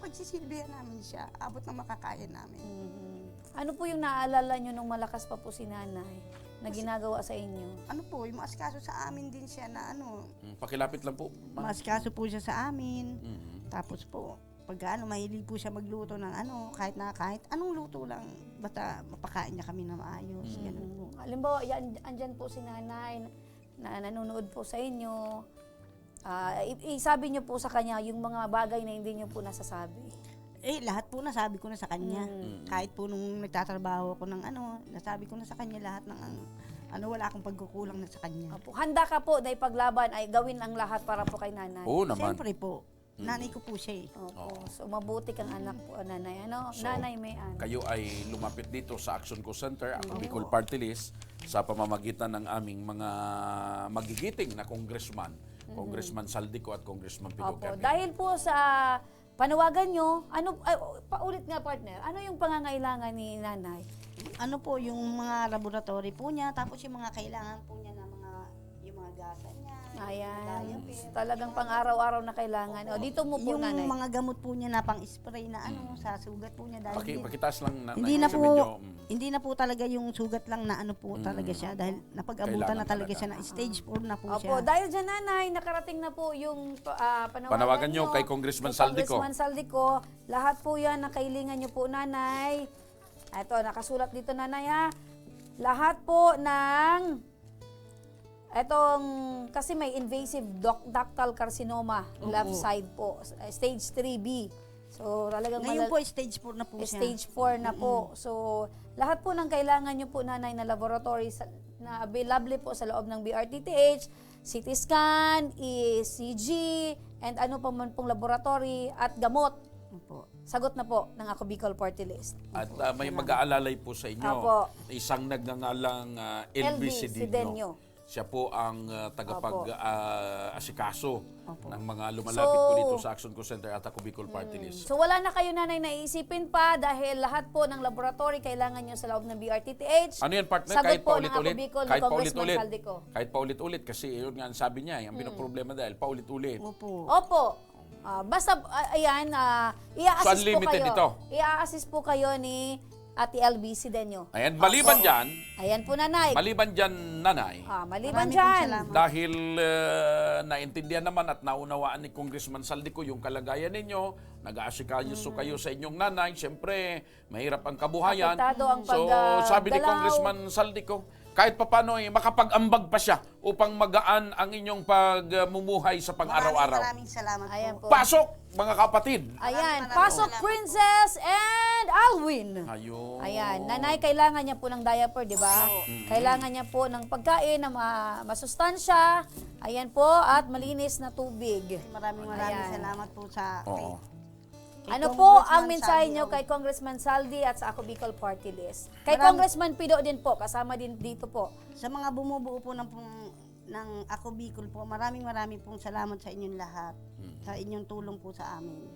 pagsisilbihan namin siya, abot ng makakaya namin. Mhm. Ano po yung naalala niyo nung malakas pa po si nanay na Kasi ginagawa sa inyo? Ano po, yung maasikaso sa amin din siya na ano. Mm, pakilapit lang po, ma'am. Maasikaso po siya sa amin. Mm. Tapos po, pagka ano, mahilig po siya magluto ng ano, kahit na, kahit anong luto lang, basta mapakain niya kami na maayos, Mm. ganun po. Halimbawa, yan, andyan po si nanay na, na nanonood po sa inyo. Ah, i-, isabi niyo po sa kanya yung mga bagay na hindi niyo po nasasabi. Eh, lahat po nasabi ko na sa kanya. Mm. Mm. Kahit po nung nagtatrabaho ako ng ano, nasabi ko na sa kanya lahat ng ang, ano, wala akong pagkukulang na sa kanya. Opo. Handa ka po na ipaglaban, ay gawin ang lahat para po kay nanay? Oo naman. Siyempre po. Mm. Nanay ko po siya eh. Opo. Oo. So, mabuti kang anak po, nanay. Ano? So, Nanay May Ann. kayo ay lumapit dito sa Action Call Center, Ako Opo. Bicol Party List, sa pamamagitan ng aming mga magigiting na congressman, Mhm. Congressman Saldico at Congressman Pido Opo. Kevin. Dahil po sa panawagan nyo, ano, ay, paulit nga, partner, ano yung pangangailangan ni nanay? Ano po, yung mga laboratory po niya, tapos yung mga kailangan po niya na mga, yung mga gasa niya, Ayan. mga diaper, Talagang yung mga pang-araw-araw na kailangan. Opo. O, dito mo po, Yung nanay. mga gamot po niya na pang-spray na ano, Mm. sa sugat po niya dahil Paki-, hindi, pakitaas lang na, hindi na na po, medyo, mm. hindi na po talaga yung sugat lang na ano po Mm. talaga siya dahil napag-abutan Kailangan na talaga talaga. siya na stage four na po Opo, siya. dahil dyan, nanay, nakarating na po yung, ah, panawagan Panawagan nyo nyo kay Congressman kay Saldico. Congressman Saldico. Lahat po yan, nakailingan nyo po, nanay. Ito, nakasulat dito, nanay, ha. Lahat po ng, etong, kasi may invasive duc-, ductal carcinoma, Opo. left side po, s-, eh, stage three B. So, talagang Ngayon mala-, po, stage four na po eh, siya. stage four na po. Mm-mm. So, lahat po ng kailangan nyo po, nanay, na laboratory sa, na available po sa loob ng B R T T H, C T scan, E C G, and ano pa man pong laboratory at gamot. Opo. Sagot na po ng Ako Bicol Party List. At, Opo. ah, may Salamat. mag-aalalay po sa inyo. Opo. Isang nagngangalang, ah, L V L V Sidenio. Sidenio. Siya po ang, ah, tagapag, Opo. ah, asikaso Opo. ng mga lumalapit po So, dito sa Action Call Center at Ako Bicol Party Mm. List. So, wala na kayo, nanay, na iisipin pa dahil lahat po ng laboratory kailangan nyo sa loob ng B R T T H. Ano yan, partner? Sagot Kahit po ng Ako paulit-ulit? Bicol ni Kahit Congressman paulit-ulit? Saldico. Kahit paulit-ulit kasi yun nga ang sabi niya, eh, ang Mm. pinoproblema dahil paulit-ulit. Opo. Opo. Ah, basta, ah, ayan, ah, i-a-assist po unlimited kayo. Ito. I-a-assist po kayo ni Ate L B Cedeño. Ayan, maliban Opo. dyan, Ayan po, Nanay. maliban dyan, Nanay, Ah, maliban Maraming pong dyan. salamat. dahil, ah, naintindihan naman at naunawaan ni Congressman Saldico yung kalagayan ninyo, nag-aasikaso Mm. kayo sa inyong nanay, siyempre, mahirap ang kabuhayan. Apektado ang So, pag, ah, sabi ni galaw. Congressman Saldico, kahit papano, eh, makapag-ambag pa siya upang magaan ang inyong pagmumuhay sa pang-araw-araw. Maraming, maraming salamat Ayan po. po. Pasok, mga kapatid! Ayan, Maraming, maraming pasok, salamat po. Princess and Alwin. Ayun. Ayan, Nanay, kailangan niya po ng diaper, di ba? Oo. Mm. Kailangan niya po ng pagkain na ma-, masustansya. Ayan po, at malinis na tubig. Maraming, maraming Ayan. salamat po sa Oo. kay, kay Ano po Congressman ang mensahe Saldi niyo Ong. kay Congressman Saldi at sa Ako Bicol Party List? Kay Maraming Congressman Pido din po, kasama din dito po. Sa mga bumubuo po ng pong ng Ako Bicol po, maraming, maraming pong salamat sa inyong lahat, Mm. sa inyong tulong po sa amin.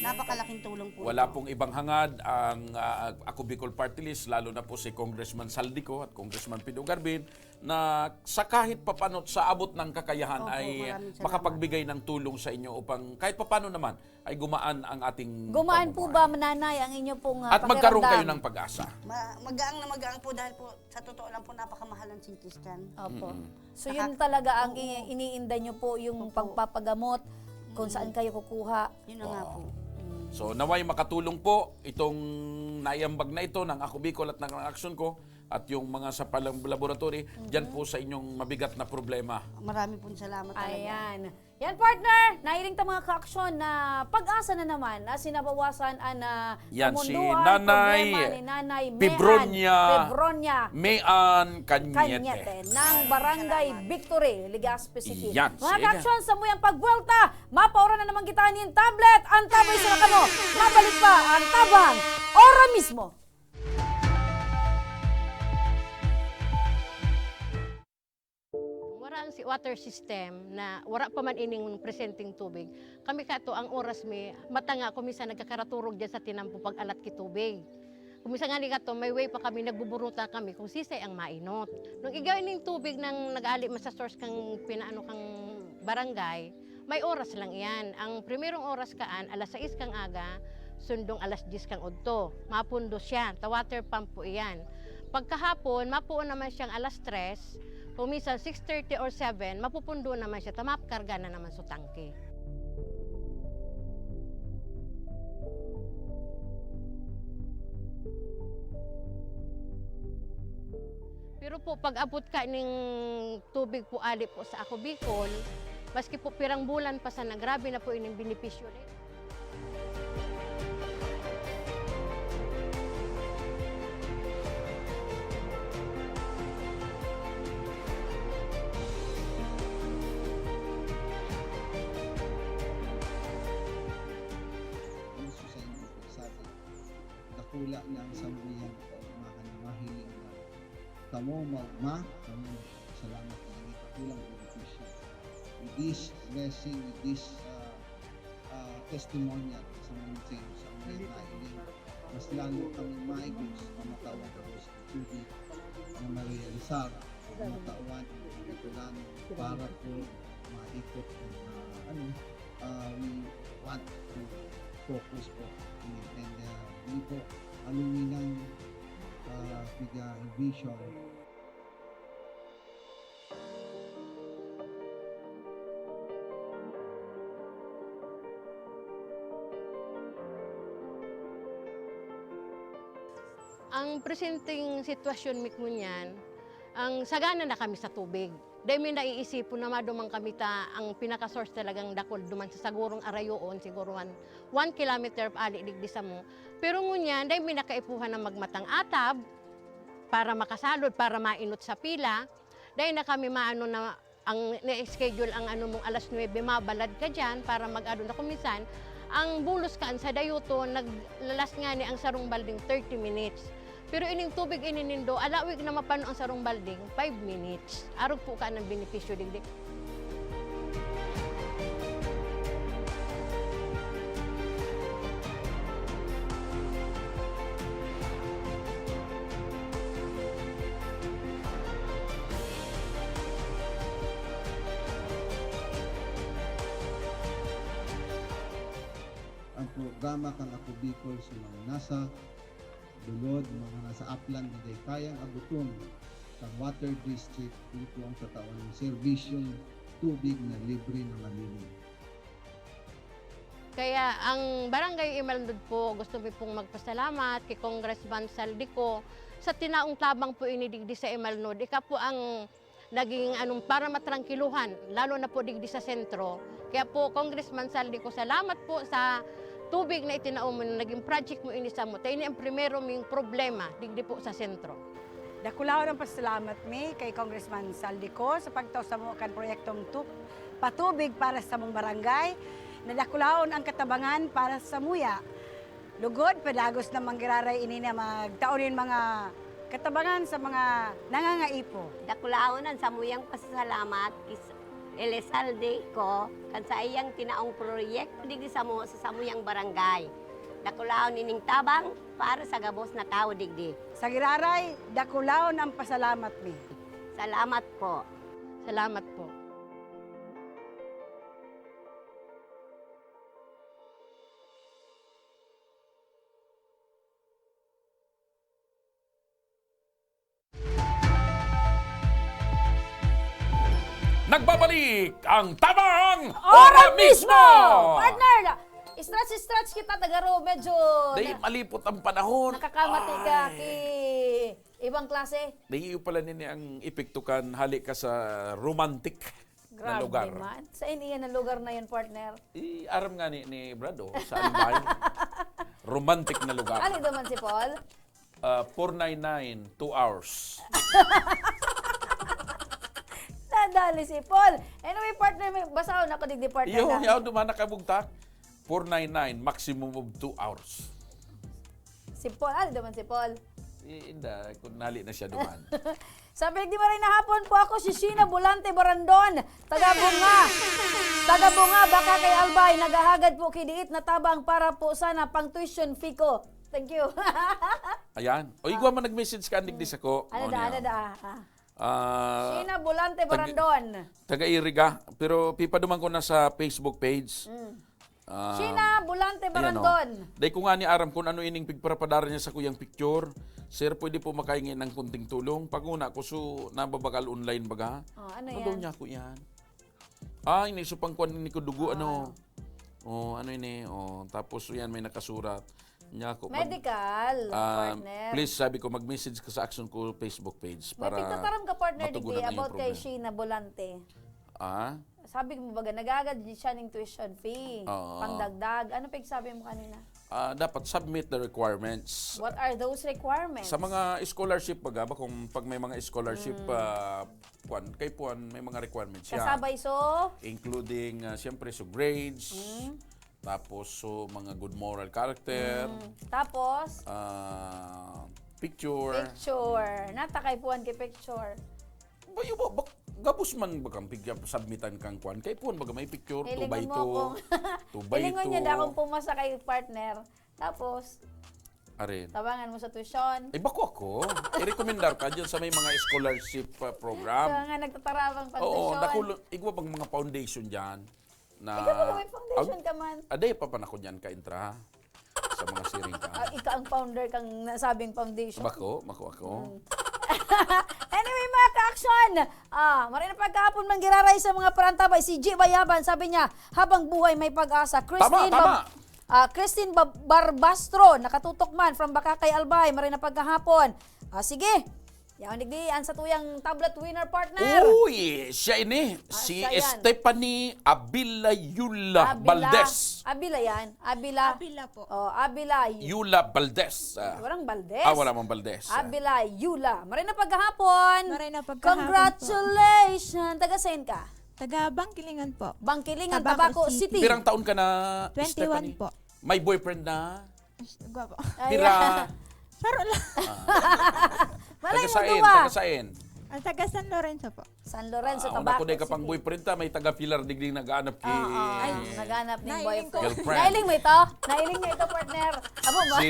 Napakalaking tulong po Wala ito. pong ibang hangad ang, ah, Ako Bicol Party List, lalo na po si Congressman Saldico at Congressman Pido Garbin, na sa kahit papano, sa abot ng kakayahan Opo, ay maraming salamat. makapagbigay ng tulong sa inyo upang kahit papano naman ay gumaan ang ating Gumaan po pamumuhay. ba, Nanay, ang inyo pong, ah, At magkaroon kayo pakiramdam? ng pag-asa. Ma-, magaang na magaang po dahil po, sa totoo lang po, napakamahal ng C T scan. Opo. Mm-mm. So, Saka, yun talaga ang oo. i-, iniinda nyo po, yung Opo. pagpapagamot kung Mm. saan kayo kukuha. Yun na nga Oo. po. Mm. So, naway makatulong po itong naiambag na ito ng Ako Bicol at ng Aksyon Ko at yung mga sa palang laboratory, dyan Mhm. po sa inyong mabigat na problema. Marami pong salamat talaga. Ayan. Yan, partner! Nahiling ta, mga kaaksyon, na pag-asa na naman na sinabawasan an, ah, Yan, si kamundoan, Nanay problema ni Nanay Mean Pibronia Pibronia Mean Cañete. Cañete ng Barangay Salamat. Victory, Legazpi City. Yan, Mga sige. kaaksyon, sa muyang pagbuwelta, mapaoran na naman kita nin tablet. Antabay sa kamo. Mabalik pa ang Tabang Ora mismo. Wara ang si-, water system na wara pa man ining presenteng tubig. Kami kato, ang oras mi, mata nga ako, minsan nagkakaraturog dyan sa tinampo pag-alat ki tubig. Kung minsan nga ni kato, may way pa kami, nagbuburuta kami kung sisay ang mainot. Nung igaw ining tubig nang nag-ali man sa source kang pinaano kang barangay, may oras lang iyan. Ang primerong oras kaan, alas sais kang aga, sundong alas dyes kang udto. Mapundo siya, ta water pump po iyan. Pagkahapon, mapuon naman siyang alas tres, kung minsan six thirty or seven, mapupundo naman siya, ta makarga na naman sa tangke. Pero po, pag-abot ka ning tubig po ali po sa Ako Bicol, maski po pirang bulan pa sana, grabe na po ining benepisyo na yun. Ang susa yung sabi, dakula na ang samuyang kaugmahan na mahiling na kamo maugma, kamo salamat na ang ikakulang benepisyo. With this blessing, with this, uh, uh, testimonial sa mga sa mga nailing, mas lalo kami maigos, mamatawan ko sa tubig na marealisar, mamatawan ang ito lang para po maikot ang, uh, ano, uh, we want to focus po. And, uh, hindi po aluminang, uh, piga vision. Ang presenteng sitwasyon mi ngunyan, ang sagana na kami sa tubig. Dai mi naiisipon na maduman kami ta ang pinaka-source talagang dakul duman sa sagurong arayoon, siguro one, one kilometer ali digdi samo. Pero ngunyan, dai mi nakaipuhan na magmatang atab para makasalod, para mainot sa pila. Dai na kami maano na ang na-schedule ang ano mong alas nuebe, mabalad ka diyan para mag-ano na. Kung minsan, ang bulos kaan sa dayuton, naglalas ngani ang sarong balding thirty minutes. Pero ining tubig ini nindo, alawig na mapano ang sarong balding, five minutes. Arog po ka ng benepisyo digdi. Programa kan Ako Bicol sa mga nasa lulod, mga nasa Aplan, di kayang abuton sa water district, ito ang tatawan ng serbisyong tubig na libre na malinis. Kaya ang Barangay Imalnod po, gusto mi pong magpasalamat kay Congressman Saldico sa tinaong tabang po ini digdi sa Imalnod. Ika po ang naging anong, para matrangkiluhan, lalo na po digdi sa sentro. Kaya po, Congressman Saldico, salamat po sa tubig na itinao mo, na naging project mo ini samo. Ta ini ang primero ming problema digdi po sa sentro. Dakulaon ang pasalamat mi kay Congressman Saldico sa pagtao samo kan proyektong tu-, patubig para sa samong barangay. Nadakulaon ang katabangan para sa muya. Lugod, padagos na manggiraray ini na magtao nin mga katabangan sa mga nangangaipo. Dakulaon ang samuyang pasasalamat kis Elizalde ko kan sa iyang tinaong proyekto digdi samo sa samuyang barangay. Dakulaon ining tabang para sa gabos na tawo digdi. Sa giraray, dakulaon ang pasalamat mi. Salamat po. Salamat po. Nagbabalik ang Tabang Ora Mismo! Partner, stretch-stretch kita, tagaro, medyo Dahil na- malipot ang panahon. Nakakamati ka, Ay. Ki, ibang klase. Dahil pala nini ang epekto kan hali ka sa romantic na Grabe lugar. Man. Saan iyan ang lugar na yun, partner? Eh, aram nga ni, ni Brad, oh, sa Albay. Romantic na lugar. Ano daw man si Paul? Ah, four nine nine, two hours. Nadali si Paul. Anyway, partner, may basahon ako digdi, partner, Iyo, na. Yaw, duman nakabugtak. Four nine nine, maximum of two hours. Si Paul, ano naman si Paul? Eh, inda, kung nali na siya duman. Sabi, "Di maray na hapon po ako, si Sheena Volante Barandon. Taga Bunga. Taga Bunga, baka kay Albay, naghahagad po kidiit na tabang para po sana pang tuition fee ko." Thank you. Ayan. O, igwa man nag-message ka, andig di sako. Ano O, da, niya. Ano da? Ah. Ah, Sheena Volante tag-, Barandon. Taga-Iriga. Pero pipaduman ko na sa Facebook page. Mm. Ah, Sheena Volante ayan, oh. Barandon. Dai ko nga ni aram kung ano ining pigparapadara niya sa kuyang picture. Sir, pwede po makahingi ng konting tulong? Paguna ko, so, nababagal online baga. Oh, ano Ano daw yan? Niya ko yan? Ah, ini, so pangkuan ni ko dugo, Ah. ano? Oh, ano ini? Oh, tapos yan, may nakasurat. Niya ako, mag-, Medical, ah, partner. Please, sabi ko, mag-message ka sa Action ko Facebook page May para pigtataram ka, partner, matugunan digdi, ang iyong about kay problema. Sheena Volante. Ah? Sabi mo baga, nagagad siya ning tuition fee, Oo. pangdagdag. Ano pigsabi mo kanina? Ah, dapat submit the requirements. What are those requirements? Sa mga scholarship baga, ba kung pag may mga scholarship, Mm. ah, kwan, kay puan, may mga requirements siya. Kasabay, so? Including, ah, siyempre, so grades, Mm. tapos, so, mga good moral character, Mm. Tapos? ah, picture. Picture. Nata kay puan kay picture. Bayo ba, bak-, gabos man ba kang pig-, submitan kang kwan? Kay puan baga may picture, two by Hilingon mo two. Akong, Two by hilingon niya two. Da akong pumasa kay partner. Tapos, Arin. Tabangan mo sa tuition. Eh, bako ako. I-recommendar ka dyan sa may mga scholarship, ah, program. Kaya nga, nagtatarabang pang Oo, tuition. Nakulo, igwa bang mga foundation dyan? Na, Ikaw ba may foundation Ag-, ka man? Aday, papanako dyan ka, Intra. Sa mga siring ka. Ah, ika ang founder kang nasabing foundation. Bako, bako ako. Mm. Anyway, mga ka-action, ah, maray na pagkahapon manggiraray sa mga parantabay. Si G Bayaban, sabi niya, "Habang buhay, may pag-asa." Tama, Christine tama. Bab-, ah, Christine Bab-, Barbastro, nakatutok man from Bacacay, Albay. Maray na pagkahapon. Ah, sige. Yaon digdi, an satuyang tablet winner, partner. Uy, siya ini. Ah, Si siya yan. Stephanie Abilayula Abila. Valdez. Abila yan. Abila. Abila po. Oh, Abila. Yula Valdez. Ah. Walang Valdez. Ah, wala mang Valdez. Ah. Abila Yula. Maray na pagkahapon. Maray na pagkahapon po. Congratulations. Taga saan ka? Taga Bangkilingan po. Bangkilingan, Tabaco Tabaco City. City. Pirang taon ka na, Twenty-one Stephanie? Po. May boyfriend na? Gwapo. Ayan. Pira? Paro lang. Ah. Malay Taga mo, sain? Duwa. Taga sain? Ang taga San Lorenzo po. San Lorenzo, Ah, una ko Tabaco na ka pang City. Boyfriend ta, may taga-Pilar digdi nag-aanap ki... Oo. Ay, naghanap ng Nailing boyfriend. ko. Girlfriend. Nailing mo ito? Nailing niya ito, partner. Amo mo? Si,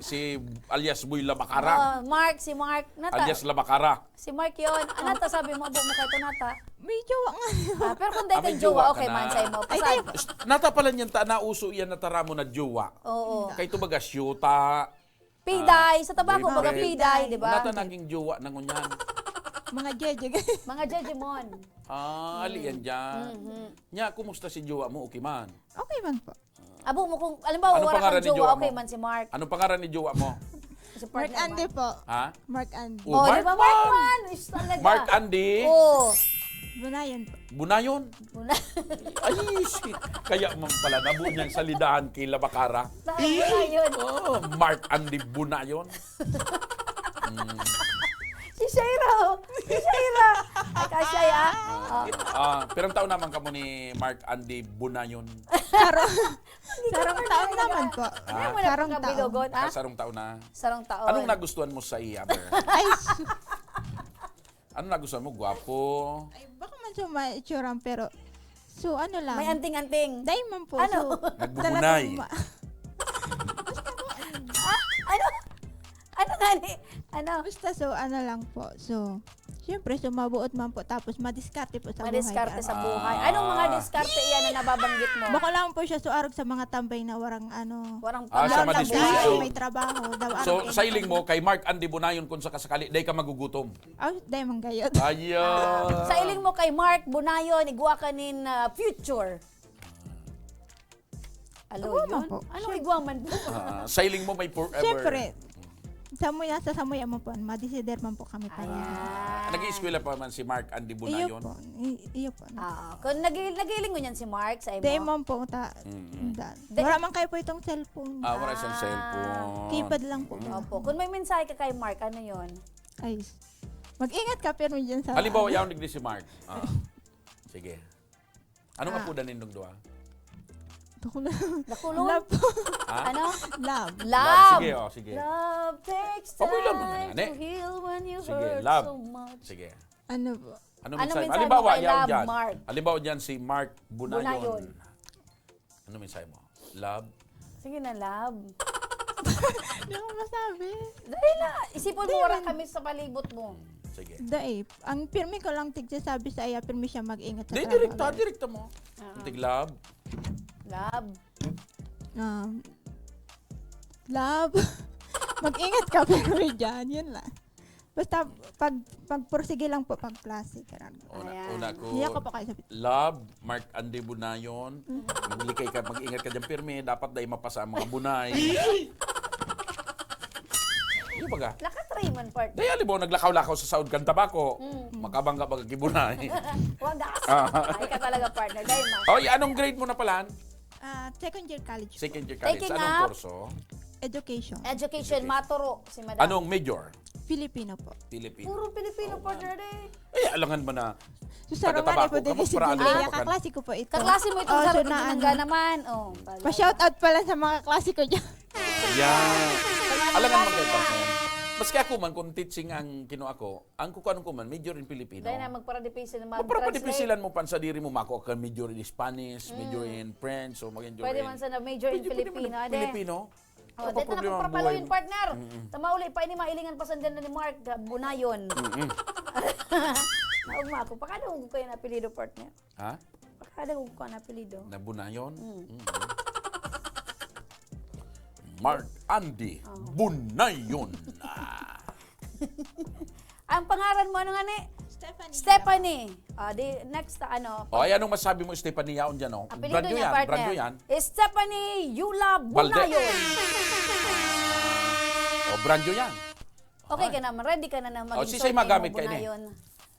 si alias Boy Labakara. Oh, Mark, si Mark. Nata, Alias Labakara. Si Mark yun. Ano ta sabi mo? Abo mo kayo nata? May jowa nga. Ah, pero kung dahil Ah, may kang jowa, jowa ka okay na. man sa'yo mo. Ay, Pasal. tayo. Nata pala niyan ta, nauso iyan na taramo na jowa. Oo. Kay ito baga, syuta. Piday. Sa Tabaco, Boyfriend. baga piday, di ba? Nata naging jowa na ngunyan. Mga jeje. Mga jejemon. Ah, ali yan dyan. Mhm. Nya, kumusta si jowa mo? Okay man? Okay man po. Abo mo kung, alam ba, Anong wala pangalan kang ni jowa, jowa okay mo? Man si Mark. Anong pangalan ni jowa mo? Si Mark partner Andy mo. po. Ha? Mark Andy. Oh, Oh, di Mark ba, Mark man! Man? Is talaga. Mark Andy Oh. Bunayan po. Bunayon. Buna- Ay, shit. Kaya man pala, nabuo niyang salidahan kay Labakara. Tama yun. Oh, Mark Andy Bunayon. Si Shaira, oh. Si Shaira. Ay, kasya, ah. Oh. Ah, pirang taon naman kamo ni Mark Andy Bunayon? Sarong, sarong taon naman po. Ano mo na Sarong taon. Pagbilogon, ah? Ah, sarong taon na. Sarong taon. Anong nagustuhan mo sa iya, Ber? Ay, s- Ano nagustuhan mo? Gwapo? Ay, baka man siya maitsuran, pero so ano lang. May anting-anting. Dahil man po. Ano? So, Nagbubunay. talagang ma- Ah, ano? Ano nga ni? Ano? Basta so ano lang po. So, siyempre, so mabuot man po. Tapos madiskarte po sa Madiskarte buhay. Sa buhay. Anong mga diskarte iyan na nababanggit mo? Bako lang po siya so arog sa mga tambay na warang ano. Warang Ah, sa paglaban. Madiskarte. May trabaho. Daw So, arog sa kayo. Iling mo, kay Mark Andy Bunayon, kung sakasakali, dai ka magugutom. Oh, dahil man gayot. Ayan. Sa iling mo kay Mark Bunayon, igwa ka nin ah, future. Alo, Igwa man yun? po. Ano igwa man po? Ah, sa iling mo, may forever. Siyempre, samuya, sa samuya mo po, madesider man po kami para. Ayan. Nag-iiskwela pa man si Mark Andy Iyo Bunayon. po. I- iyo po. Ah, kung nag-, nag-iiling ngunyan si Mark sa imo? Dahil man po ta. Mm-mm. Dan. Di- Wala man kayo po itong cellphone. Ah, wala siyang Ah. Cellphone. Keypad lang po. Mm-mm. Opo. Kung may mensahe ka kay Mark, ano yun? Ay. Mag-ingat ka pero dyan sa Halimbawa, yaon digdi si Mark. Ah. Sige. Anong Ah. apodan nindong duha? Ako lang. Dakulon? Love. Ha? Ano? Love. Love. Sige, oh, sige. Love takes Okay lang, time mga to nani. Heal when you Sige, hurt love. So much. Sige. Ano po? Ano Anong mensahe mo? mensahe mo Halimbawa, kay yaon Love, dyan. Mark? Halimbawa dyan si Mark Bunayon. Bunayon. Ano mensahe mo? Love? Sige na, love. Hindi ko masabi. Dahil na, isipon mo, wala kami sa palibot mo. Sige. Dai. Ang pirmi ko lang tigsasabi sa iya, pirmi siya mag-ingat sa Di, trabaho. direkta, direkta mo. Ah. Tig love. Love. Um, love. Mag-ingat ka, pero dyan. Yun lang. Basta, pag, pagpursige lang po, pag-klase. Ganun. Una, Ayan. una ko. Hindi ako pa kayo sabi. Love, Mark Andy Bunayon. Maglikay ka, mag-ingat ka dyan, pirmi. Dapat dai mapasa ang mga bunay. Di ba ga? Nakatry man, partner. Dahil halimbawa, naglakaw-lakaw sa saod kan tabako, Mm. makabangga baga kibunay. Wagas. Ah. Ay ka talaga, partner. Dahil man. Oy, anong grade mo na pala? Ah, second year college po. Second year college. Taking Anong up. Kurso? Education. Education, Education. Maturo si madam. Anong major? Filipino po. Filipino. Puro Pilipino, Oo, partner eh. Eh, alangan man na. Susaro nga Taga-Tabako po ka, din si magparaan Julia. ka pa. Kaklase ko po ito. Kaklase mo itong Oh, sarong sunaan. Pinangga naman. Oh, talaga. Pa-shout out pala sa mga kaklase ko dyan. Yan. Alangan man kayo, partner. Maski ako man, kung teaching ang kinuha ko, ang kukuha ko man, major in Filipino. Dahil na magparadipisi na Magparadipisi mag-translate. Lang mo pan sa diri mo, mako ka major in Spanish, major in French, o mag-enjoy Pwede in... man sana major in Pwede, pwede Filipino, man, ade. Filipino. Oh, Ano dito pa problema na ang pagpapalo buhay yung mo? partner. Mm-mm. Tamauli pa ini mailingan pa sa dyan na ni Mark, ah, Bunayon. Mm-mm. Naugma ako. Pakadungog ko yung apelido, partner. Ha? Pakadungog ko ang apelido. Nabunayon? Mm. Mm. Mark Andy Oh. Bunayon. Ah. Ang pangaran mo, ano nga ni? Stephanie. Stephanie. Ah, di, next, ano? O, ay, anong masabi mo, Stephanie, yaon dyan, oh? Apelido Brand new niya, yan, partner. brand new yan. Stephanie Yula Balde. Bunayon. O, brand new yan. Okay ka naman. Ready ka na na O, maging si surname Say magamit mo, ka ini. Bunayon.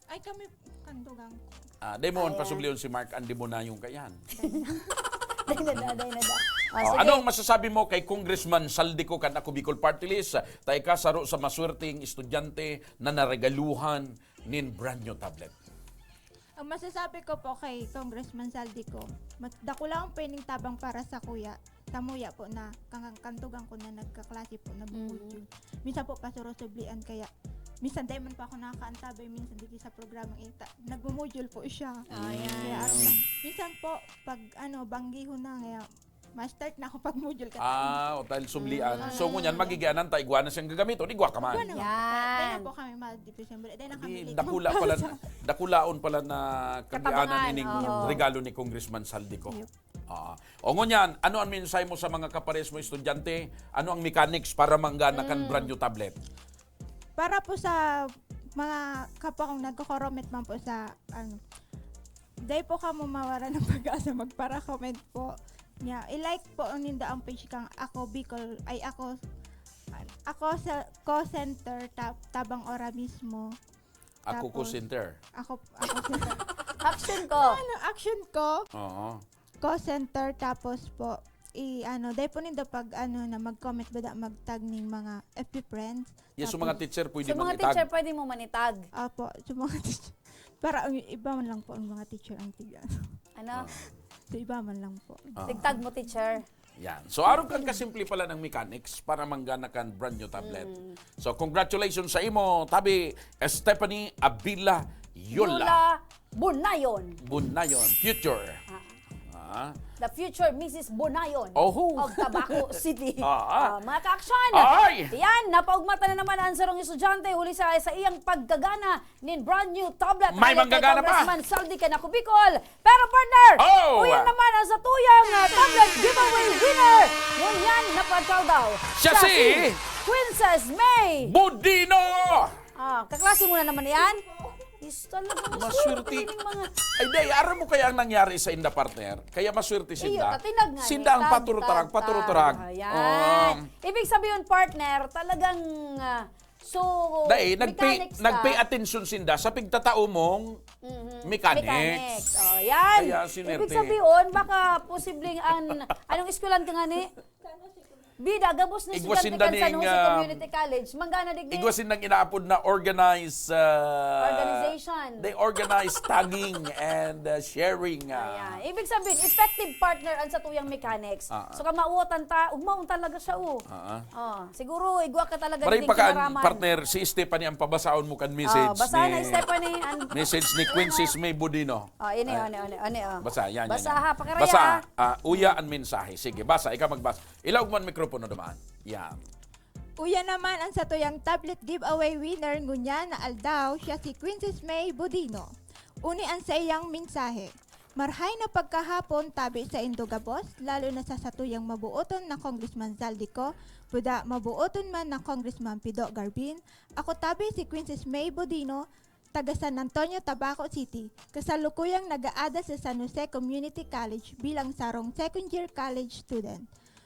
Ay, kami kandugang ko. Ah, dahil mo man Ayan. pasubliyon si Mark Andy Bunayon kayan. Day na da, day na da. Ah, Oh, sige. Anong masasabi mo kay Congressman Saldi Co kan Ako Bicol Party List? Tayo ka saro sa maswerteng estudyante na naregaluhan nin brand new tablet. Ang masasabi ko po kay Congressman Saldi Co, mat- dako lang ang pwedeng tabang para sa kuya. Tamuya po na kang kantugan ko na nagkaklase po na bukod Mm. yun. Minsan po pasurosublian kaya minsan dai man po ako nakakaantabay, minsan dito sa programang ita, nagmo-module po siya. Ah, yan. Kaya, ano, minsan po, pag, ano, banggihon na, kaya ma-start na ako pag module ka. Ah, o, dahil sumlian. Mm. So, ngunyan, magigianan ta, igwa na siyang gagamiton, igwa ka man. Igwa na. Yan. Kaya po kami ma-December. Dahil na kami Di, late dakula pala, magpasa. Dakulaon pala na kagianan Katabangan, ining oo. Regalo ni Congressman Saldico. Yep. Ah. O ngunyan, ano ang mensahe mo sa mga kapares mo estudyante? Ano ang mechanics para manggana kan Mm. brand new tablet? Para po sa mga kapwa kong nagko-comment man po sa, ano, dai po kamo mawara ng pag-asa, magpara-comment po. Nya, i-like po nindo ang page kang Ako Bicol, ay, Ako, Ako sa Call Center, ta-, Tabang Ora mismo. Ako Tapos, Call Center. Ako, Ako Center. Action ko. Ano, action ko? Oo. Call center, tapos po, i-ano, dai po nindo pag, ano, na mag-comment ba da, mag-tag ning mga F B friends. Yes, so Tapos, mga teacher, pwede So, mga mang-itag. Teacher, pwede mo man itag. Apo, so mga teacher. Para ang iba man lang po ang mga teacher ang tig-, ano. Ano? Ah. So, iba man lang po. Ah. Tigtag mo, teacher. Yan. So, arog kan kasimple pala ng mechanics para manggana kan brand new tablet. Mm. So, congratulations sa imo, tabi, Stephanie Abila Yola. Yola Bunayon. Bunayon. Future. Ah. Ah. The future Missus Bunayon Oho. Of Tabaco City. Ah. Ah, mga ka-action. Ay! Yan, napaugmatan na naman ang sarong estudyante huli sa, sa iyang pagkagana nin brand new tablet. May Hali kay manggagana pa. Congressman Saldi Canaco Bicol. Pero, partner, Oh! uyan naman ang satuyang, ah, tablet giveaway winner. Ngunyan, napagkaldaw. Siya Siya si si Princess May. Budino! Ah, kaklase mo na naman yan? Is, talagang Maswerte. Maswerte yung mga Ay, day, aram mo kaya ang nangyari sa inda, partner? Kaya maswerte Iyo, sinda. Tatinag nga Sinda ni ang tag, paturutag, tag, paturutag. tag. Ayan. Um, Ibig sabihin, partner, talagang, ah, So, Dai, nagpay, mechanics ka. Nagpay atensyon sinda sa pigtatao mong Mhm. mechanics. Mechanics. Oh, yan. Kaya sinerte. Ibig sabihin, baka posibleng an-, anong eskwelahan ka nga ni? Bida, gabos na Igwa estudyante sinda kan San ning, Jose ah, Community College. Manggana digdi. Igwa sindang inaapod na organized, ah, Organization. They organize tagging and, ah, sharing, ah. Ayan. Ibig sabihin, effective partner ang satuyang mechanics. Ah, ah. So, kamautan ta, ugmaon talaga siya, oh. Ah, ah. Oh, siguro, igwa ka talaga Maray naging pa ka, kinaraman. Partner, si Stephanie ang pabasaon mo kan message Oh, basa ni, na, Stephanie. An- message ni Princess May Budino. Oh, ini, Ay. Ano, ano, ano, oh. Basa, yan, yan, Basa, yan. Ha, pakiraya, Basa, ha. Ah, uya ang mensahe. Sige, basa, ikaw magbasa. Ilaog mo ang mikropono duman. Yan. Uya naman ang satuyang tablet giveaway winner ngunyan na aldaw, siya si Princess May Budino. Uni ang saiyang mensahe. Marhay na pagkahapon tabi saindo gabos, lalo na sa satuyang mabuoton na Congressman Zaldy Co, buda mabuoton man na Congressman Pido Garbin. Ako tabi si Princess May Budino, taga San Antonio, Tabaco City, kasalukuyang nag-aada sa San Jose Community College bilang sarong second year college student.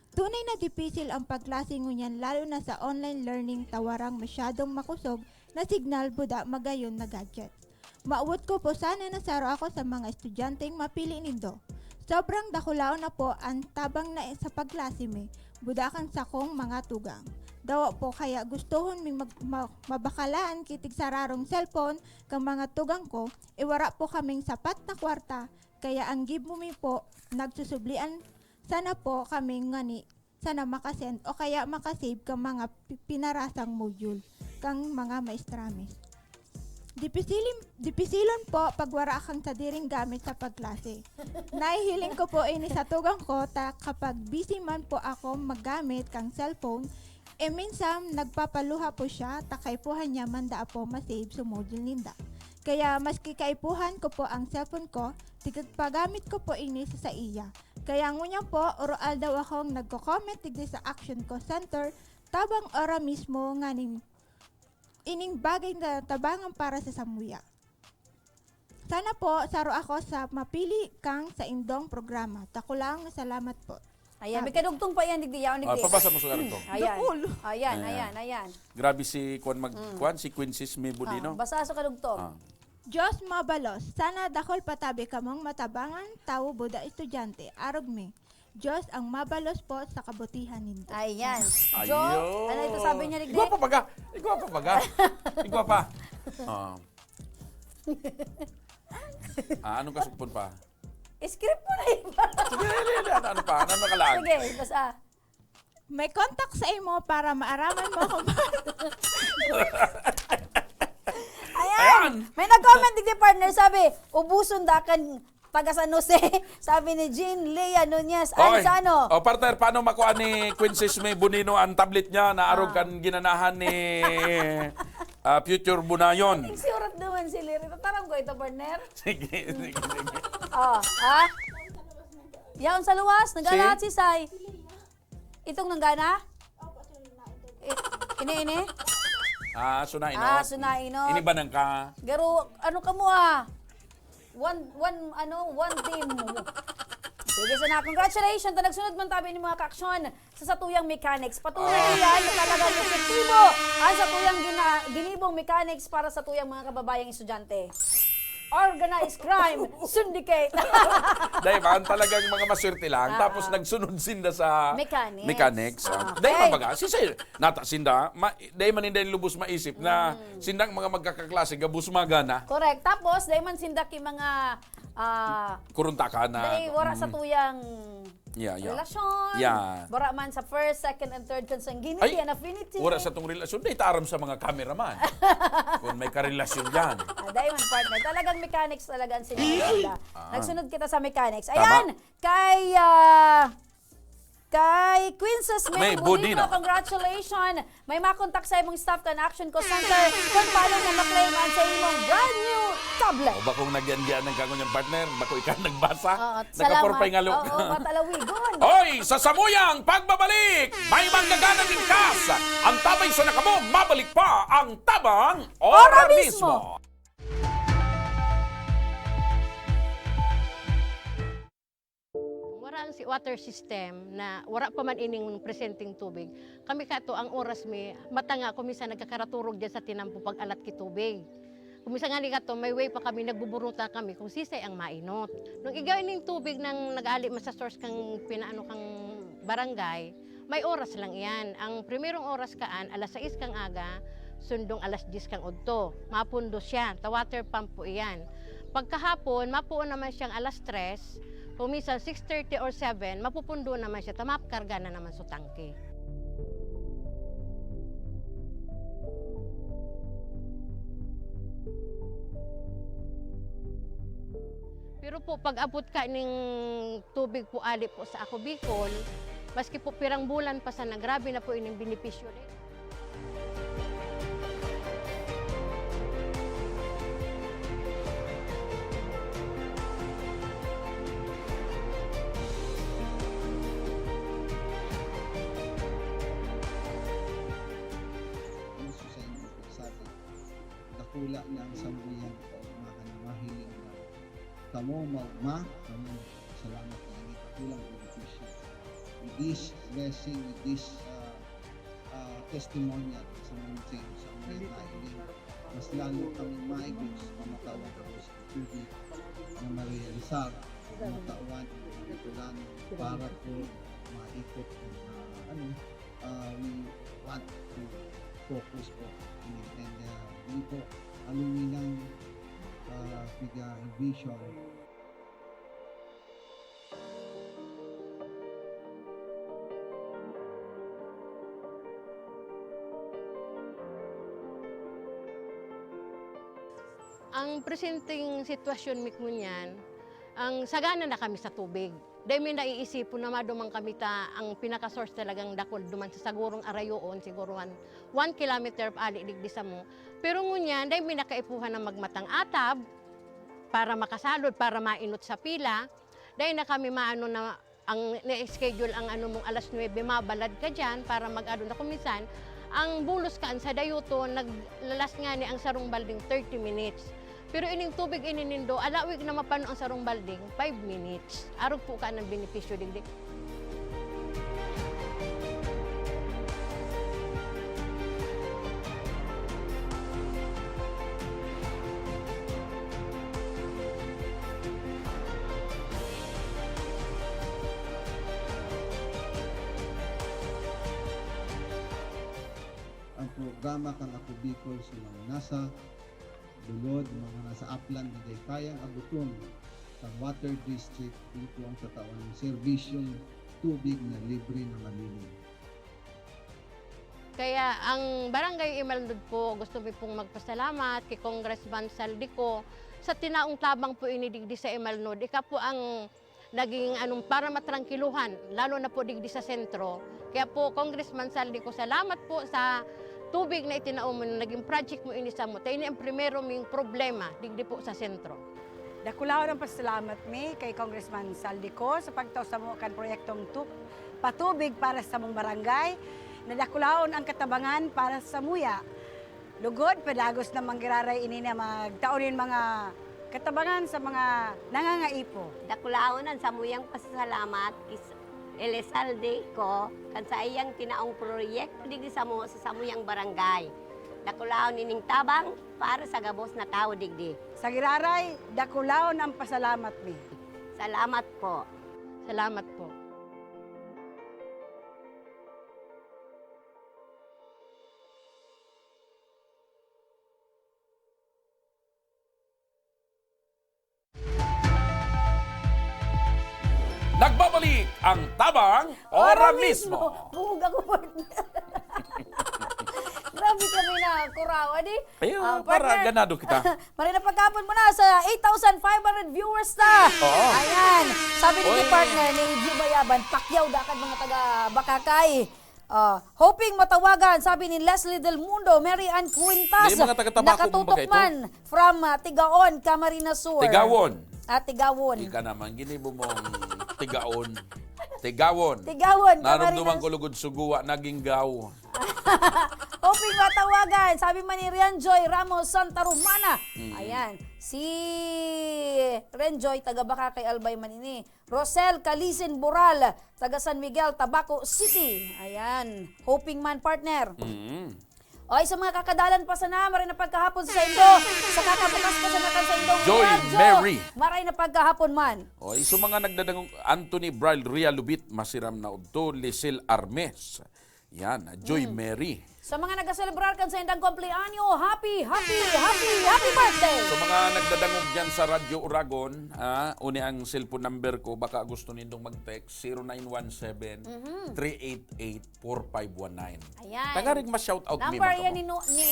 Tunay na dipisil ang pagklase ngunyan, lalo na sa online learning, ta warang masyadong makosog na signal, buda magayon na gadget. Mawot ko po sana na saro ako sa mga estudyanteng mapili nindo. Sobrang dakulaon na po ang tabang na sa pagklase mi, buda kan sakong mga tugang. Dawa po kaya gustohon ming mag-, ma-, mabakalaan ki tigsararong cellphone kan mga tugang ko, e wara po kaming sapat na kwarta, kaya ang gibo mi po, nagsusublian sana po kami ngani sana maka-send o kaya maka-save kan mga pi-, pinarasang module kan mga maestra mi. Dipisilin-, dipisilon po pag wara kang sadiring gamit sa pagklase. Nahihiling ko po ini sa tugang ko, ta kapag busy man po ako maggamit kang cellphone, e minsan nagpapaluha po siya, ta kaipuhan niya man daa po ma-save sa module ninda. Kaya maski kaipuhan ko po ang cellphone ko, tigpagamit ko po ini sa saiya. Kaya ngunyan po, oro-aldaw akong nagko-comment digdi sa Action Call Center, tabang ora mismo nganing ining bagay na tabangan para sa samuya. Sana po, saro ako sa mapili kang saindong programa. Dakulang salamat po. Ayan, Sabi. May kadugtong pa yan, digdi, yaon, Ah, digdi. Pabasa mo sa karugtong. Ayan. Dukol. Ayan, Ayan. ayan, ayan. Grabe si Kwan mag-, Mm. Kwan, si Quincy May Budino. Ah, basa sa kadugtong. Ah. Diyos mabalos. Sana dakol patabi kamong matabangan, tawo buda estudyante. Arog mi. Diyos ang mabalos po sa kabutihan nindo. Ayan. Ayun. Jo, ano ito sabi niya, Digdi? Igwa pa baga. Igwa pa baga. Igwa pa. Ah. Ah, anong kasugpon pa? Script mo na iba. Sige, sige, sige. Ano, ano pa? Ano nakalaag? Sige, basta. May contact sa imo para maaraman mo kung paano. May nag-comment digdi, partner, sabi, "Ubuson da kan taga San Jose," sabi ni Jean Lea Nunez. Ay, Oy, sa ano? Oh, partner, paano makuha ni Quincy May Bonino ang tablet niya na arog Ah. kan ginanahan ni, ah, Future Bunayon? Igsurat naman si Lirita. Tarang ko ito, partner. Sige, sige, sige. Oh, ha? Yaon sa luwas, nagalahat Si? si Sai. Itong nanggana? I-, ini, ini? Ah, suna inot. Ah, suna inot. Ini ba nang ka? Garo, ano ka mo, ah? One, one, ano, one team. Sige, sana. Congratulations. Ta nagsunod man tabi ni mga kaaksyon sa satuyang mechanics. Patuloy Ah. yan na talagang epektibo ang satuyang gina-, ginibong mechanics para sa tuyang mga kababayang estudyante. Organized crime syndicate. Dahil ba, ang talagang mga maswerte lang, Ah, tapos ah. nagsunod sinda sa Mechanics. mechanics, ah. Ah, Dahil okay. man baga, si Sir, nata sinda, ma-, dahil man hindi lubos maisip na Hmm. sindang mga magkakaklase, gabos magana. Correct. Tapos, dahil man sinda ki mga, ah, Kuruntakan na. dahil wala sa Mm. tuyang Yeah, yeah. relasyon, Yeah. wala man sa first, second, and third consanguinity Ay, and affinity. wala sa tong relasyon. Di, taram sa mga cameraman. Kung may karelasyon dyan. Ah, dahil man, partner. Talagang mechanics talaga ang sinabi nila. Ah. Nagsunod kita sa mechanics. Tama. Ayan! Kay, ah, kay Quinces May May Budino. Budino, congratulations! May makontak sa imong staff kan Action Call Center kung paano mo ma-claim ang sa imong brand new tablet. O, bakong nagyan-yan ang kangunyan, partner? Bako ikaw nagbasa? Oo, Nakaporpay salamat. ngalo. Oo, matalawigon. Hoy, sa samuyang pagbabalik, may manggagana nin kas. Ang tabay sa nakamo, mabalik pa ang Tabang Ora Ora mismo. mismo. Wara ang si-, water system na wara pa man ining presenteng tubig. Kami kato, ang oras mi, mata nga, kung minsan nagkakaraturog dyan sa tinampo pag-alat ki tubig. Kung minsan nga ni kato, may way pa kami, nagbuburuta kami kung sisay ang mainot. Nung igaw ining tubig nang nag-ali man sa source kang pinaano kang barangay, may oras lang iyan. Ang primerong oras kaan, alas sais kang aga, sundong alas dyes kang udto. Mapundo siya, ta water pump po iyan. Pagkahapon, mapuon naman siyang alas tres, kung minsan six thirty or seven, mapupundo naman siya, ta makarga na naman sa tangke. Pero po, pag-abot ka ning tubig po ali po sa Ako Bicol, maski po pirang bulan pa sana, grabe na po ining benepisyo. Ang susay mo po sabi, dakula na ang samuyang kaugmahan na mahiling na kamo maugma, kamo salamat na ini dakulang benepisyo. With this blessing, with this, ah, ah, testimonial sa mga sa mga nailing, mas lalo kaming maigos na matawan ako sa tubig na marealisar, na matawan ang natulan para po maikot ang, ah, ano, ah, we want to focus po. And, and, ah, hindi po aluminang, ah, piga vision. Ang presenteng sitwasyon mi ngunyan, ang sagana na kami sa tubig. Dai mi naiisipon na maduman kami ta ang pinaka-source talagang dakul duman sa sagurong arayoon, siguro one, one kilometer ali digdi samo. Pero ngunyan, dai mi nakaipuhan na magmatang atab para makasalod, para mainot sa pila. Dai na kami maano na ang na-schedule ang ano mong alas nuebe, mabalad ka diyan para mag-ano na. Kung minsan, ang bulos kaan sa dayuton, naglalas ngani ang sarong balding thirty minutes. Pero ining tubig ini nindo, alawig na mapano ang sarong balding, five minutes. Arog po ka ng benepisyo digdi. Ang programa kan Ako Bicol sa mga nasa lulod, mga nasa Aplan na dai kayang abuton kan Water District, dito ang tatawan ng serbisyong tubig na libre na malinis. Kaya ang Barangay Imalnod po, gusto mi pong magpasalamat kay Congressman Saldico sa tinaong tabang po ini digdi sa Imalnod. Ika po ang naging, anong, para matrangkiluhan, lalo na po digdi sa sentro. Kaya po, Congressman Saldico, salamat po sa tubig na itinao mo, na naging project mo ini samo. Ta ini ang primero ming problema digdi po sa sentro. Dakulaon ang pasalamat mi kay Congressman Saldico sa pagtao samo kan proyektong tu-, patubig para sa samong barangay. Nadakulaon ang katabangan para sa muya. Lugod, padagos na manggiraray ini na magtao nin mga katabangan sa mga nangangaipo. Dakulaon ang samuyang pasasalamat kis Elizalde ko kan sa iyang tinaong proyekto digdi samo sa samuyang barangay. Dakulaon ining tabang para sa gabos na tawo digdi. Sa giraray, dakulaon ang pasalamat mi. Salamat po. Salamat po. Nagbabalik ang Tabang Ora Mismo. Buhog ako, partner. Grabe kami na kurawa, di? Ayun, Ah, para partner. ganado kita. Maray na pagkapon mo na sa eight thousand five hundred viewers na. Oo. Ayan. Sabi ni Oy. partner ni G Bayaban, "Pakyaw, dakad mga taga Bakakay." Ah, hoping matawagan, sabi ni Leslie Del Mundo, Mary Ann Quintas, May mga taga-Tabaco nakatutok ba kayo? man from, ah, Tigaon, Camarines Sur. Tigawon. Ah, Tigawon. Ika naman, ginibo mong Tigaon. Tigawon. Tigawon, Narumduman Camarines. ko lugod suguwa, naging gaw. Hoping matawagan, sabi man ni Rianjoy Ramos Santa Romana. Mm. Ayan, si Renjoy, taga Bacacay, Albay man ini. Rosel Calisin Boral, taga San Miguel, Tabaco City. Ayan. Hoping man, partner. Mm. Oy, sa mga kakadalan pa sana, maray na pagkahapon sa indo. Sa kakabukas pa sana kan sa indong Joy radyo. Mary. Maray na pagkahapon man. Oy, sa mga nagdadangog, Anthony Bral Realubit, masiram na udto, Lisel Armes. Yan, Joy Mm. Mary. Sa mga nagaselebrar kan sa indang kumpleanyo, happy, happy, happy, happy birthday! Sa mga nagdadangog dyan sa Radyo Uragon, ah, uni ang cellphone number ko, baka gusto nindong mag-text, zero nine one seven, three eight eight, four five one nine. Ayan. Tangaring ma-shout out mi, Number mga yan kamo. ni Nu-, ni,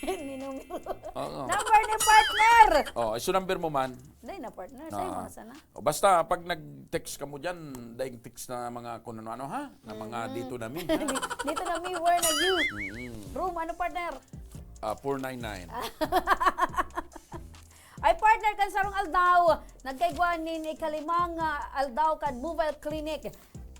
ni Numero. Oo. Number ni partner! Oh, iso number mo man. Dai na, partner. Sa'yo Ah. mga sana. O, basta, pag nag-text ka mo dyan, daing text na mga kung ano-ano, ha? Na mga Mm. dito na mi. Dito na mi, where na you? Mm. Room, ano, partner? Ah, four nine nine. Ay, partner, kan sarong aldaw, nagkaigwa nin ikalimang, ah, aldaw kan mobile clinic.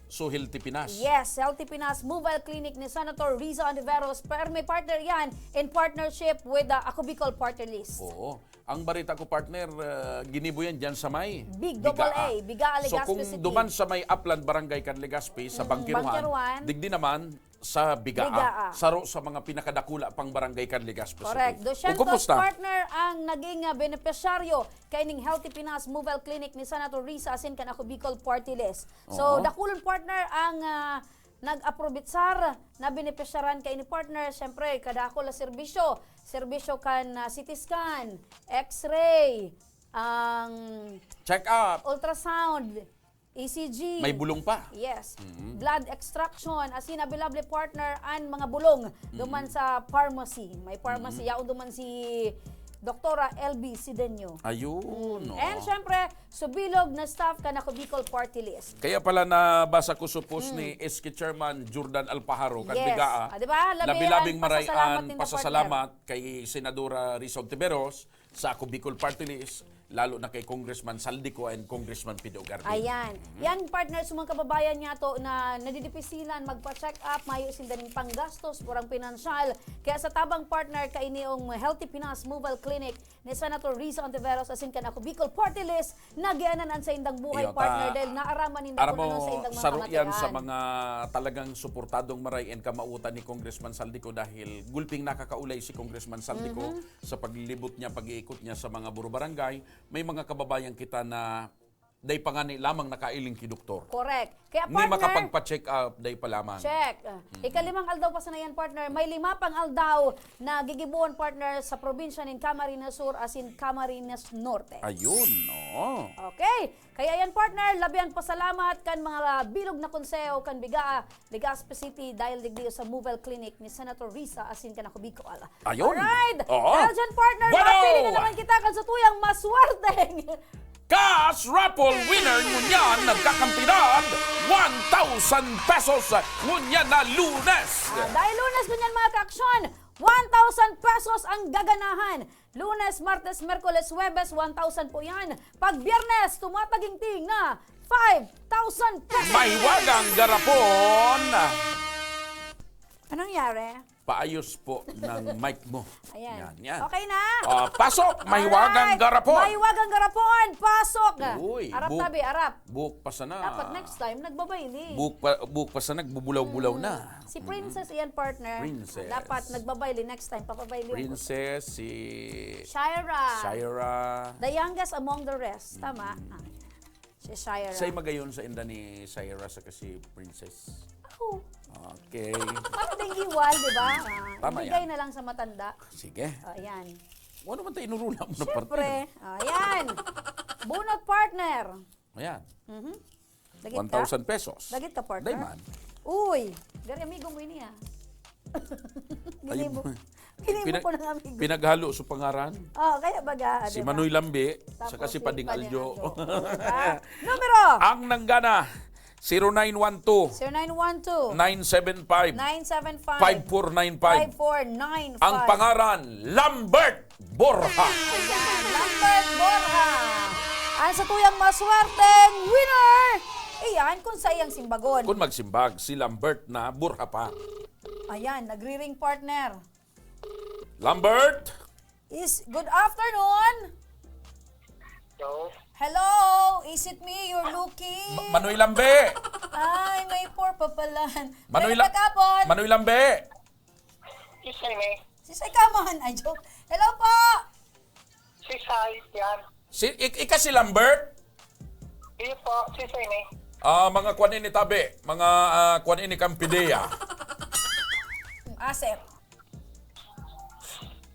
So, Healthy Pinas. Yes, Healthy Pinas Mobile Clinic ni Senator Riza Ontiveros. Pero may partner yan in partnership with, ah, Ako Bicol Party List. Oo. Ang barita ko, partner, ah, ginibo yan dyan sa may Big Double A, Bigaa. Bigaa, So, Legazpi kung City. duman sa may Upland Barangay kan Legazpi, sa Mm, Bangkiruhan, Bangkiruhan. digdi naman sa Bigaa. Bigaa. Saro sa mga pinakadakula pang barangay kan Legazpi Correct. City. O, Dosyentos kumusta? partner ang naging, ah, benepisyaryo kaining Healthy Pinas Mobile Clinic ni Senator Risa asin kan Ako Bicol Party List. So, Oo. dakulon partner ang, ah, nag-aprobitsar na benepisyaran kaini partner. Siyempre, kadakul na serbisyo. Serbisyo kan, ah, C T scan, X-ray, ang Check up. ultrasound, E C G. May bulong pa. Yes. Mm. Blood extraction. Asin, available partner an mga bulong duman Mm. sa pharmacy. May pharmacy. Mm. Yaon duman si Doktora L B Sidenio. Ayun, Mm. no? And syempre, subilog na staff kan Ako Bicol Party List. Kaya pala nabasa ko sa post Mm. ni S K Chairman Jordan Alpajaro, kan Yes. Bigaa, Ah, di ba? Labi-labing Labi-labing ang maray pasasalamat an ninda, pasasalamat partner. kay Senadora Risa Ontiveros, sa Ako Bicol Party List, lalo na kay Congressman Saldico and Congressman Pido Garvin. Ayan. Mhm. Yan, partner, sa mga kababayan niya to na nadidipisilan magpa-check up, mayo sinda ning panggastos, kurang pinansyal. Kaya sa tabang, partner, kaini ang Healthy Pinas Mobile Clinic ni Senator Risa Ontiveros asin kan Ako Bicol Party List, nagianan an saindang buhay, Iyo, ta-, partner, dahil naaraman ninda aram kung ano mo, sa indang mga saro yan sa kamatian. mga talagang suportadong maray and kamautan ni Congressman Saldico dahil gulping nakakaulay si Congressman Saldico Mhm. sa paglibot niya, pag-iikot niya sa mga buro barangay. May mga kababayan kita na dai pa ngani lamang nakailing ki doktor. Correct. Kaya, Ni partner, makapagpa-check up, dai pa lamang. Check. Ah, ikalimang aldaw pa sana yan, partner. May lima pang aldaw na gigibohon, partner, sa probinsya nin Camarines Sur asin Camarines Norte. Ayun, oo. Okay. Kaya yan, partner, labihan pasalamat kan mga bilog na konseho kan Bigaa, Legazpi City, dahil digdi sa mobile clinic ni Senator Risa asin kan Ako Bicol. Ayun. Alright. Oo. Dahil dyan, partner, Bueno! mapili na naman kita kan sa tuyang maswerteng Cash raffle winner ngunyan nagkakantidad one thousand pesos ngunyan na Lunes. Ah, dahil Lunes ngunyan, mga ka-aksyon, one thousand pesos ang gaganahan. Lunes, Martes, Merkoles, Huwebes, one thousand po yan. Pag Biyernes, tumataginting na five thousand pesos. Mahiwagang garapon. Anong nangyari? Paayos po ng mic mo. Ayan. Yan, yan. Okay na? Ah, pasok! Mahiwagang Alright. garapon! Mahiwagang garapon! Pasok! Uy, Arap buhok, tabi, arap. buhok pa sana. Dapat next time, nagbabayli. Buhok pa, buhok pa sana, nagbubulaw-bulaw na. Si Princess, iyan, partner. Princess. Dapat nagbabayli next time, papabayli. Princess, si Shaira. Shaira. The youngest among the rest. Tama? Mm. Ah. Si Shaira. Say magayon sa inda ni Shaira saka si Princess. Ako. Okay. Parang ding iwal, di ba? Ah, Tama ibigay yan. na lang sa matanda. Sige. Oh, yan. Ano man tayo inurula mo na Siyempre. partner? Oh, yan. Bunot partner. Ayan. Mhm. Dagit ka? One thousand pesos. Dagit ka, partner? Day man. Uy! Gari amigo mo ini, ah. Ay, Ginibo. mo- Ginibo Pinag- ko ng amigo. pinaghalo sa pangaran. Oh, kaya baga, Si di ba? Manoy Lambi, Tapos saka si si Pading Pading Aljo. Aljo. Diba? Numero! Ang nanggana, zero nine one two, Zero nine one two, nine seven five, nine seven five, five four nine five. five four nine five. Ang pangaran, Lambert Borja. Ayan, Lambert Borja. Ang sa tuyang maswerteng winner, iyan kung sa iyang simbagon. Kung magsimbag, si Lambert na Borja pa. Ayan, nagri-ring, partner. Lambert? Is, good afternoon. Hello? Hello, is it me you're looking? Ma- Manoy Lambe! Ay, may poor papalan. Manoy Pero La- pagkapon. Manoy Lambe! Isay ni? Si Sai Kamon. Ay, joke. Hello po! Si Sai, yan. Si, ik- ika si Lambert? Iyo po, si Sai ni? Ah, mga kwan ini tabi. Mga, ah, kwan ini kan PDEA. Asset.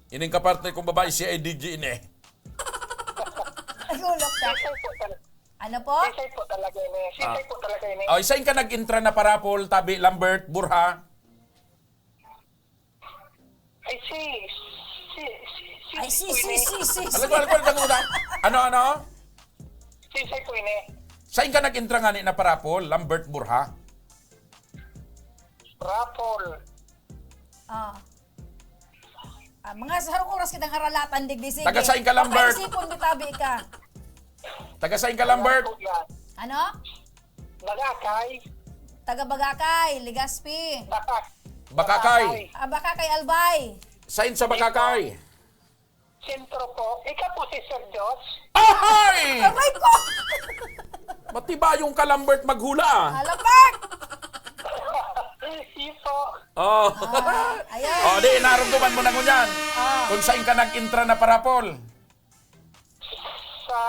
Ining kapartner kong babae, C I D G ini. Ay, ulok siya. Si Sai po tal- Ano po? Si Sai po talaga ini. Si Ah. Sai po talaga ini. Oh, isa yung ka nag-intra na parapol, tabi, Lambert, Borja. Ay, si, si, si, si, Ay, si, si, si, si, si, si. Alam ko, alam ko, alam ko na. Ano, ano? Si Sai po ini. Saan ka nag-intra nga ni na parapol, Lambert Borja? Raffle. Ah. Ah, mga sa harong oras kitang aralatan, digdi, sige. Taga saan ka, Lambert? Papaisipon, bitabi ka. Taga saan ka, Lambert? Raffle yan. Ano? Bagakay. Taga Bagakay, Legazpi. Baka- Bakakay. Bakakay. Ah, Bakakay, Albay. Saan sa Bakakay? Sentro po. Ikaw po si Sir Josh? Ahay! Aray ko! Matibayong ka, Lambert, maghula, ah. Ah, Lambert! Iyo po. Oh. Ah, ayan. Oh, di, naramdaman mo na ngunyan. Ah. Kung saan ka nag-intra na parapol. Sa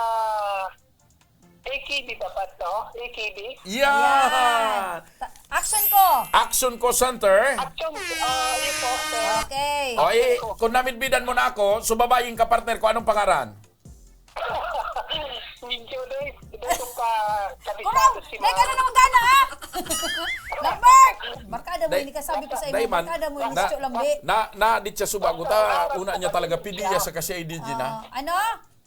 A K B ba ba to? A K B? Yan. Yan. Ta- Action ko. Action ko, Center. Action, ah, iyo po, sir. Okay. O, eh, Action ko. Kung namidbidan mo na ako, so babaeng kapartner ko, anong pangaran? Medyo, doy, doy ko pa kabisado Kurang! si Dahil ka na Ma'am. naman gana, ha? Lambert! Barkada mo, Day-, hindi ka sabi ko sa day imo, man, barkada mo, na, hindi siya lambi. na, na, di siya subago ta, una niya talaga, piliya sa kasi I D G na. Ah, ano?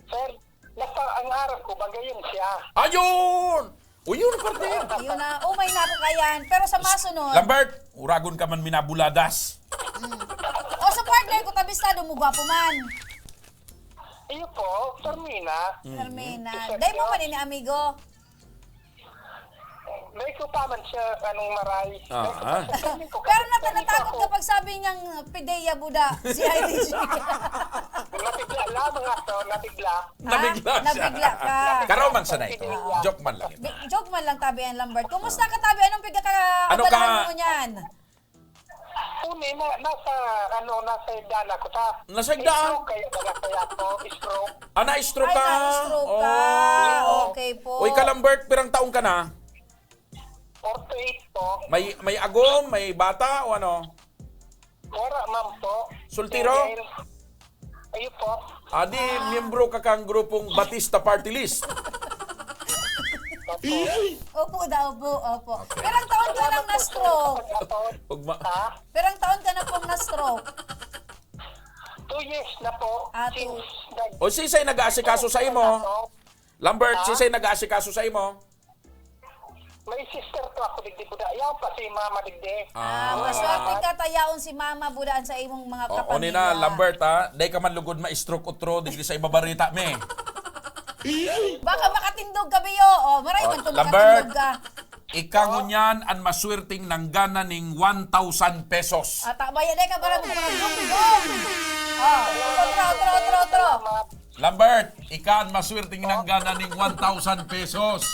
Sir, nasa, ang harap ko, bagayon siya. Ayun! O yun, partner. Ayun na, umay na ako kayan. Pero sa masunod, Lambert, uragon ka man minabuladas. Mm. O sa partner ko, tabistado mo, gwapo man. Iyo po, Fermina. Mm. Fermina. Isa Dai mo siya. man ini, amigo? Dai ko pa man siya, anong maray. Ah, Dai ko pa ah. siya. Sabi ko, Pero nata-, sabi ko natakot ako. kapag sabi niyang pideya buda, si I D G. Nabigla lamang ako, nabigla. Ah, Nabigla siya. nabigla ka. Karaw man sana ito. Nabigla. Joke man lang ito. Bi-, joke man lang, tabi ang Lambert. Kumusta ka, tabi? Anong pagkaka-, Ano ka? mo niyan? Una, Eh, na, nasa, ano, nasa higdaan ako sa Nasa higdaan? Stroke, kaya pala kaya ako, stroke. Ah, na-stroke Ay, ka? na-stroke ka. Oo. Okay po. Uy, ka Lambert, pirang taon ka na? Forty-eight po. May may agom, may bata o ano? Wala man po. Soltero? Single. Ayun po. Adi, miyembro ka kang grupong Batista Party List. Opo. Opo daw po, opo. Pirang taon ka nang na-stroke? Ugma. Ha? Pirang taon ka na pong na-stroke? Two years na po. Ah, two. Since nag- O sisay nag-aasikaso sa imo? Lambert, sisay nag-aasikaso sa imo? May sister po ako digdi po. Yaw pa si mama digdi. Ah, maswerte ka tayaon si mama budaan sa imong mga O, kapamilya. Oni na, Lambert, ha? Dai ka man lugod ma-stroke utro, digdi sa ibabarita mi. Baka makatindog ka, Biyo. O, maray O, man kung Lambert. Makatindog ka. Ika ngunyan an maswerteng nanggana ning one thousand pesos. Ata, baya na ka para magpakadugdog. O, otro, otro, otro, otro. Lambert, ika an maswerteng nanggana ning one thousand pesos.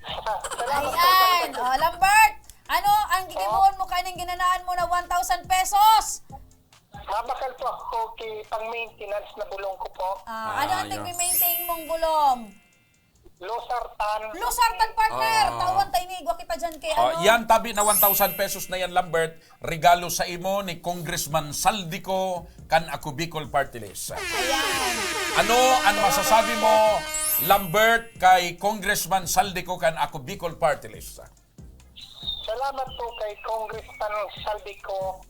Ayan. O, Lambert, ano ang gigibohon mo kaning ginanaan mo na one thousand pesos? Mabakal po ako kay pang-maintenance na bulong ko po. Ah, ano ang Ah, yun. nagme-maintain mong bulong? Losartan. Losartan, partner! Ah. Tawan tayo nigo kita dyan kay O, ano? Yan tabi na one thousand pesos na yan, Lambert, regalo sa imo ni Congressman Saldico kan Ako Bicol Party List. Ayan. Ano ang masasabi mo, Lambert, kay Congressman Saldico kan Ako Bicol Party List? Salamat po kay Congressman Saldico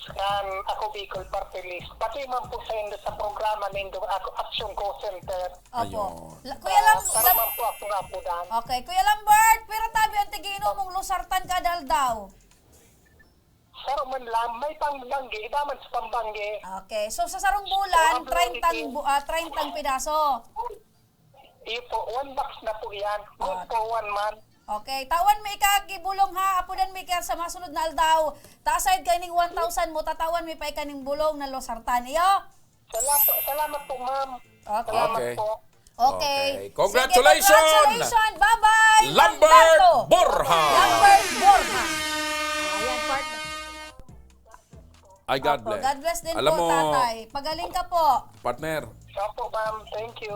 kan Ako Bicol Party List. Pati man po sa indo sa programa nindo, ako, Action Call Center. Opo. Ayun. La- Kuya Lam, Para man po akong apudan. Okay, Kuya Lambert, pero tabi ang tigiinom mong losartan kada aldaw. Saro man lang, may pangbanggi, iba man sa pambanggi. Okay, so sa sarong bulan, Opo, treinta opo. bu- ah, treinta pidaso. Iyo po, one box na po yan. Good Ah. for one month. Okay, tawan mi ika ki bulong ha, apudan mi ka sa masunod na aldaw. Taasayod ka ning one thousand mo, tatawan mi pa ika ning bulong na losartan. Iyo? Salamat, salamat po, ma'am. Okay. Salamat Okay. po. Okay. Okay. Congratulations! Sige, congratulations! Bye-bye! Lambert Lamberto! Borja! Lambert Borja! Ayan, partner. Ay, God Opo, bless. God bless din Alam po, mo, tatay. Pagaling ka po. Partner, Opo, ma'am. Thank you.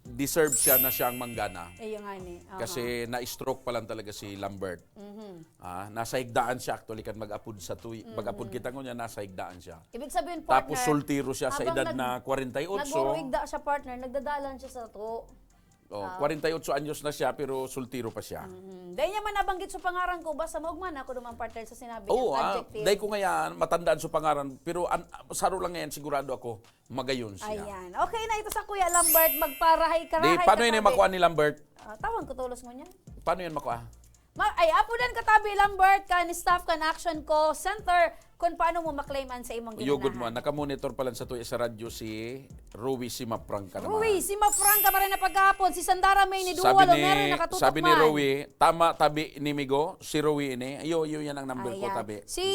Deserve siya na siya ang manggana. Ayun nga ni. Aha. Kasi na-stroke pa lang talaga si Lambert. Mhm. Ah, nasa higdaan siya actually kan mag-apod sa tuy, mag-apod kita ngunyan, nasa higdaan siya. Ibig sabihin, partner, Tapos soltero siya sa habang edad nag- na forty-eight. Nagurugda siya, partner, nagdadalan siya sa to. Oh, forty-eight anyos na siya pero soltero pa siya. Mhm. Dahil niya man nabanggit sa pangaran ko, basta maugma na ako naman, partner, sa sinabi Oo, niyang ah, adjective. dahil ko ngayon, matandaan sa pangaran, pero an, saro lang ngayon, sigurado ako, magayon siya. Ayan. Okay na ito sa Kuya Lambert. Magparahay-karahay Di, paano yun yung makuha ni Lambert? Uh, tawan ko tulos mo niya. Paano yan makuha? Ma- ay, apo dan katabi, Lambert, kan staff kan Action Call Center kung paano mo maklaim an sa imong Yugod mo, ginanahan. Nakamonitor pa lang sa tuya sa radyo si Rui Simafranca naman. Rui Simafranca, maray na paghapon. Si Sandara May ni Duwa Sabi ni, Lomero nakatutok sabi ni man. Rui, tama, tabi ni Migo, si Rui ini. Iyo, iyo yan ang number ko, Ayan. tabi. Si,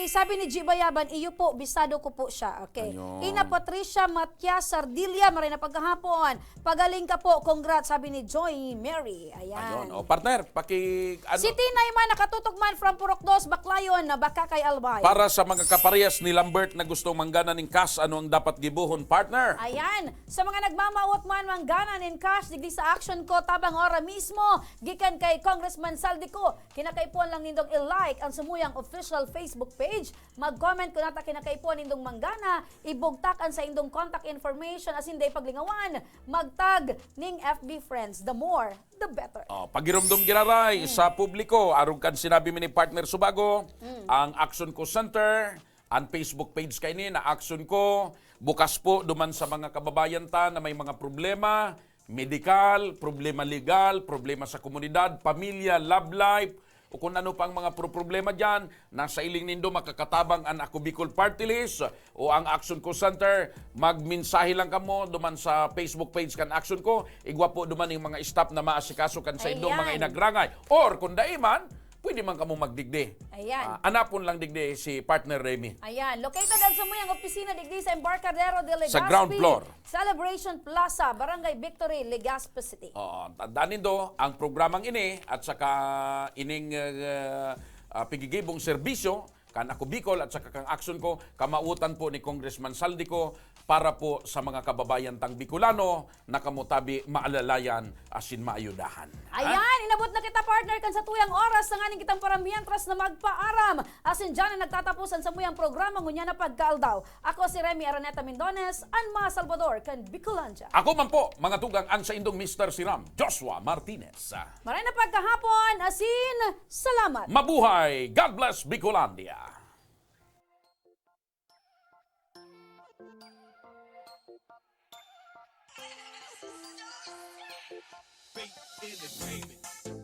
sabi ni G Bayaban, iyo po, bisado ko po siya. Okay. Ayun. Ina Patricia Matias Sardilia, maray na paghapon. Pagaling ka po, congrats, sabi ni Joy Mary. Ayan. Ayun. O, partner, paki... Ano, Si Tinay man, nakatutok man from Purok Dos, Baclayon, na baka kay Albay. Para sa mga kaparehas ni Lambert na gustong manggana ning cash, ano ang dapat gibohon, partner? Ayan. Sa mga nagmamawot man manggana nin cash digdi sa Action Call tabang ora mismo, gikan kay Congressman Saldico, kinakaipuhan lang nindong i-like ang Samuyang official Facebook page, mag-comment kun ata kinakaipuhan nindong manggana, ibugtak an saindong contact information asin dai paglingawan, magtag ning F B friends. The more, the better. Oh, pagiromdom giraray sa publiko, arog kan sinabi mi ni partner Subago, ang Action Call Center, ang Facebook page kaini na Action Call, bukas po duman sa mga kababayan ta na may mga problema, medikal, problema legal, problema sa komunidad, pamilya, love life, o kung ano pang mga pro- problema dyan, nasa iling nindo makakatabang ang Ako Bicol Party List o ang Action Call Center. Magmensahe lang kamo duman sa Facebook page kan Action Call. Igwa po duman yung mga staff na maasikaso kan sa indong mga Ayan. inagrangay. Or kung dai man, pwede man kamo magdigdi. Ayan. Ah, anapon lang digdi si partner Remy. Ayan, located ang Samuyang opisina digdi sa Embarcadero de Legazpi, Sa ground floor. Celebration Plaza, Barangay Victory, Legazpi City. Oo, tandaan nindo, ang programang ini at saka ining uh, uh, pigigibong serbisyo kan Ako Bicol at saka kan Aksyon Ko, kamawotan po ni Congressman Zaldy Co para po sa mga kababayan tang Bicolano na kamo tabi maalalayan asin maayudahan. Ha? Ayan, inabot na kita, partner, kan satuyang oras na nganing kitang para mientras na magpaaram. Asin dyan na nagtatapos an samuyang programa ngunyan na pagkaaldaw. Ako si Remy Araneta Mindones, an mga Salvador kan Bicolandia. Ako man po, mga tugang, an saindong Mister Siram, Joshua Martinez. Maray na pagkahapon, asin salamat. Mabuhay! God bless Bicolandia! Faith Entertainment.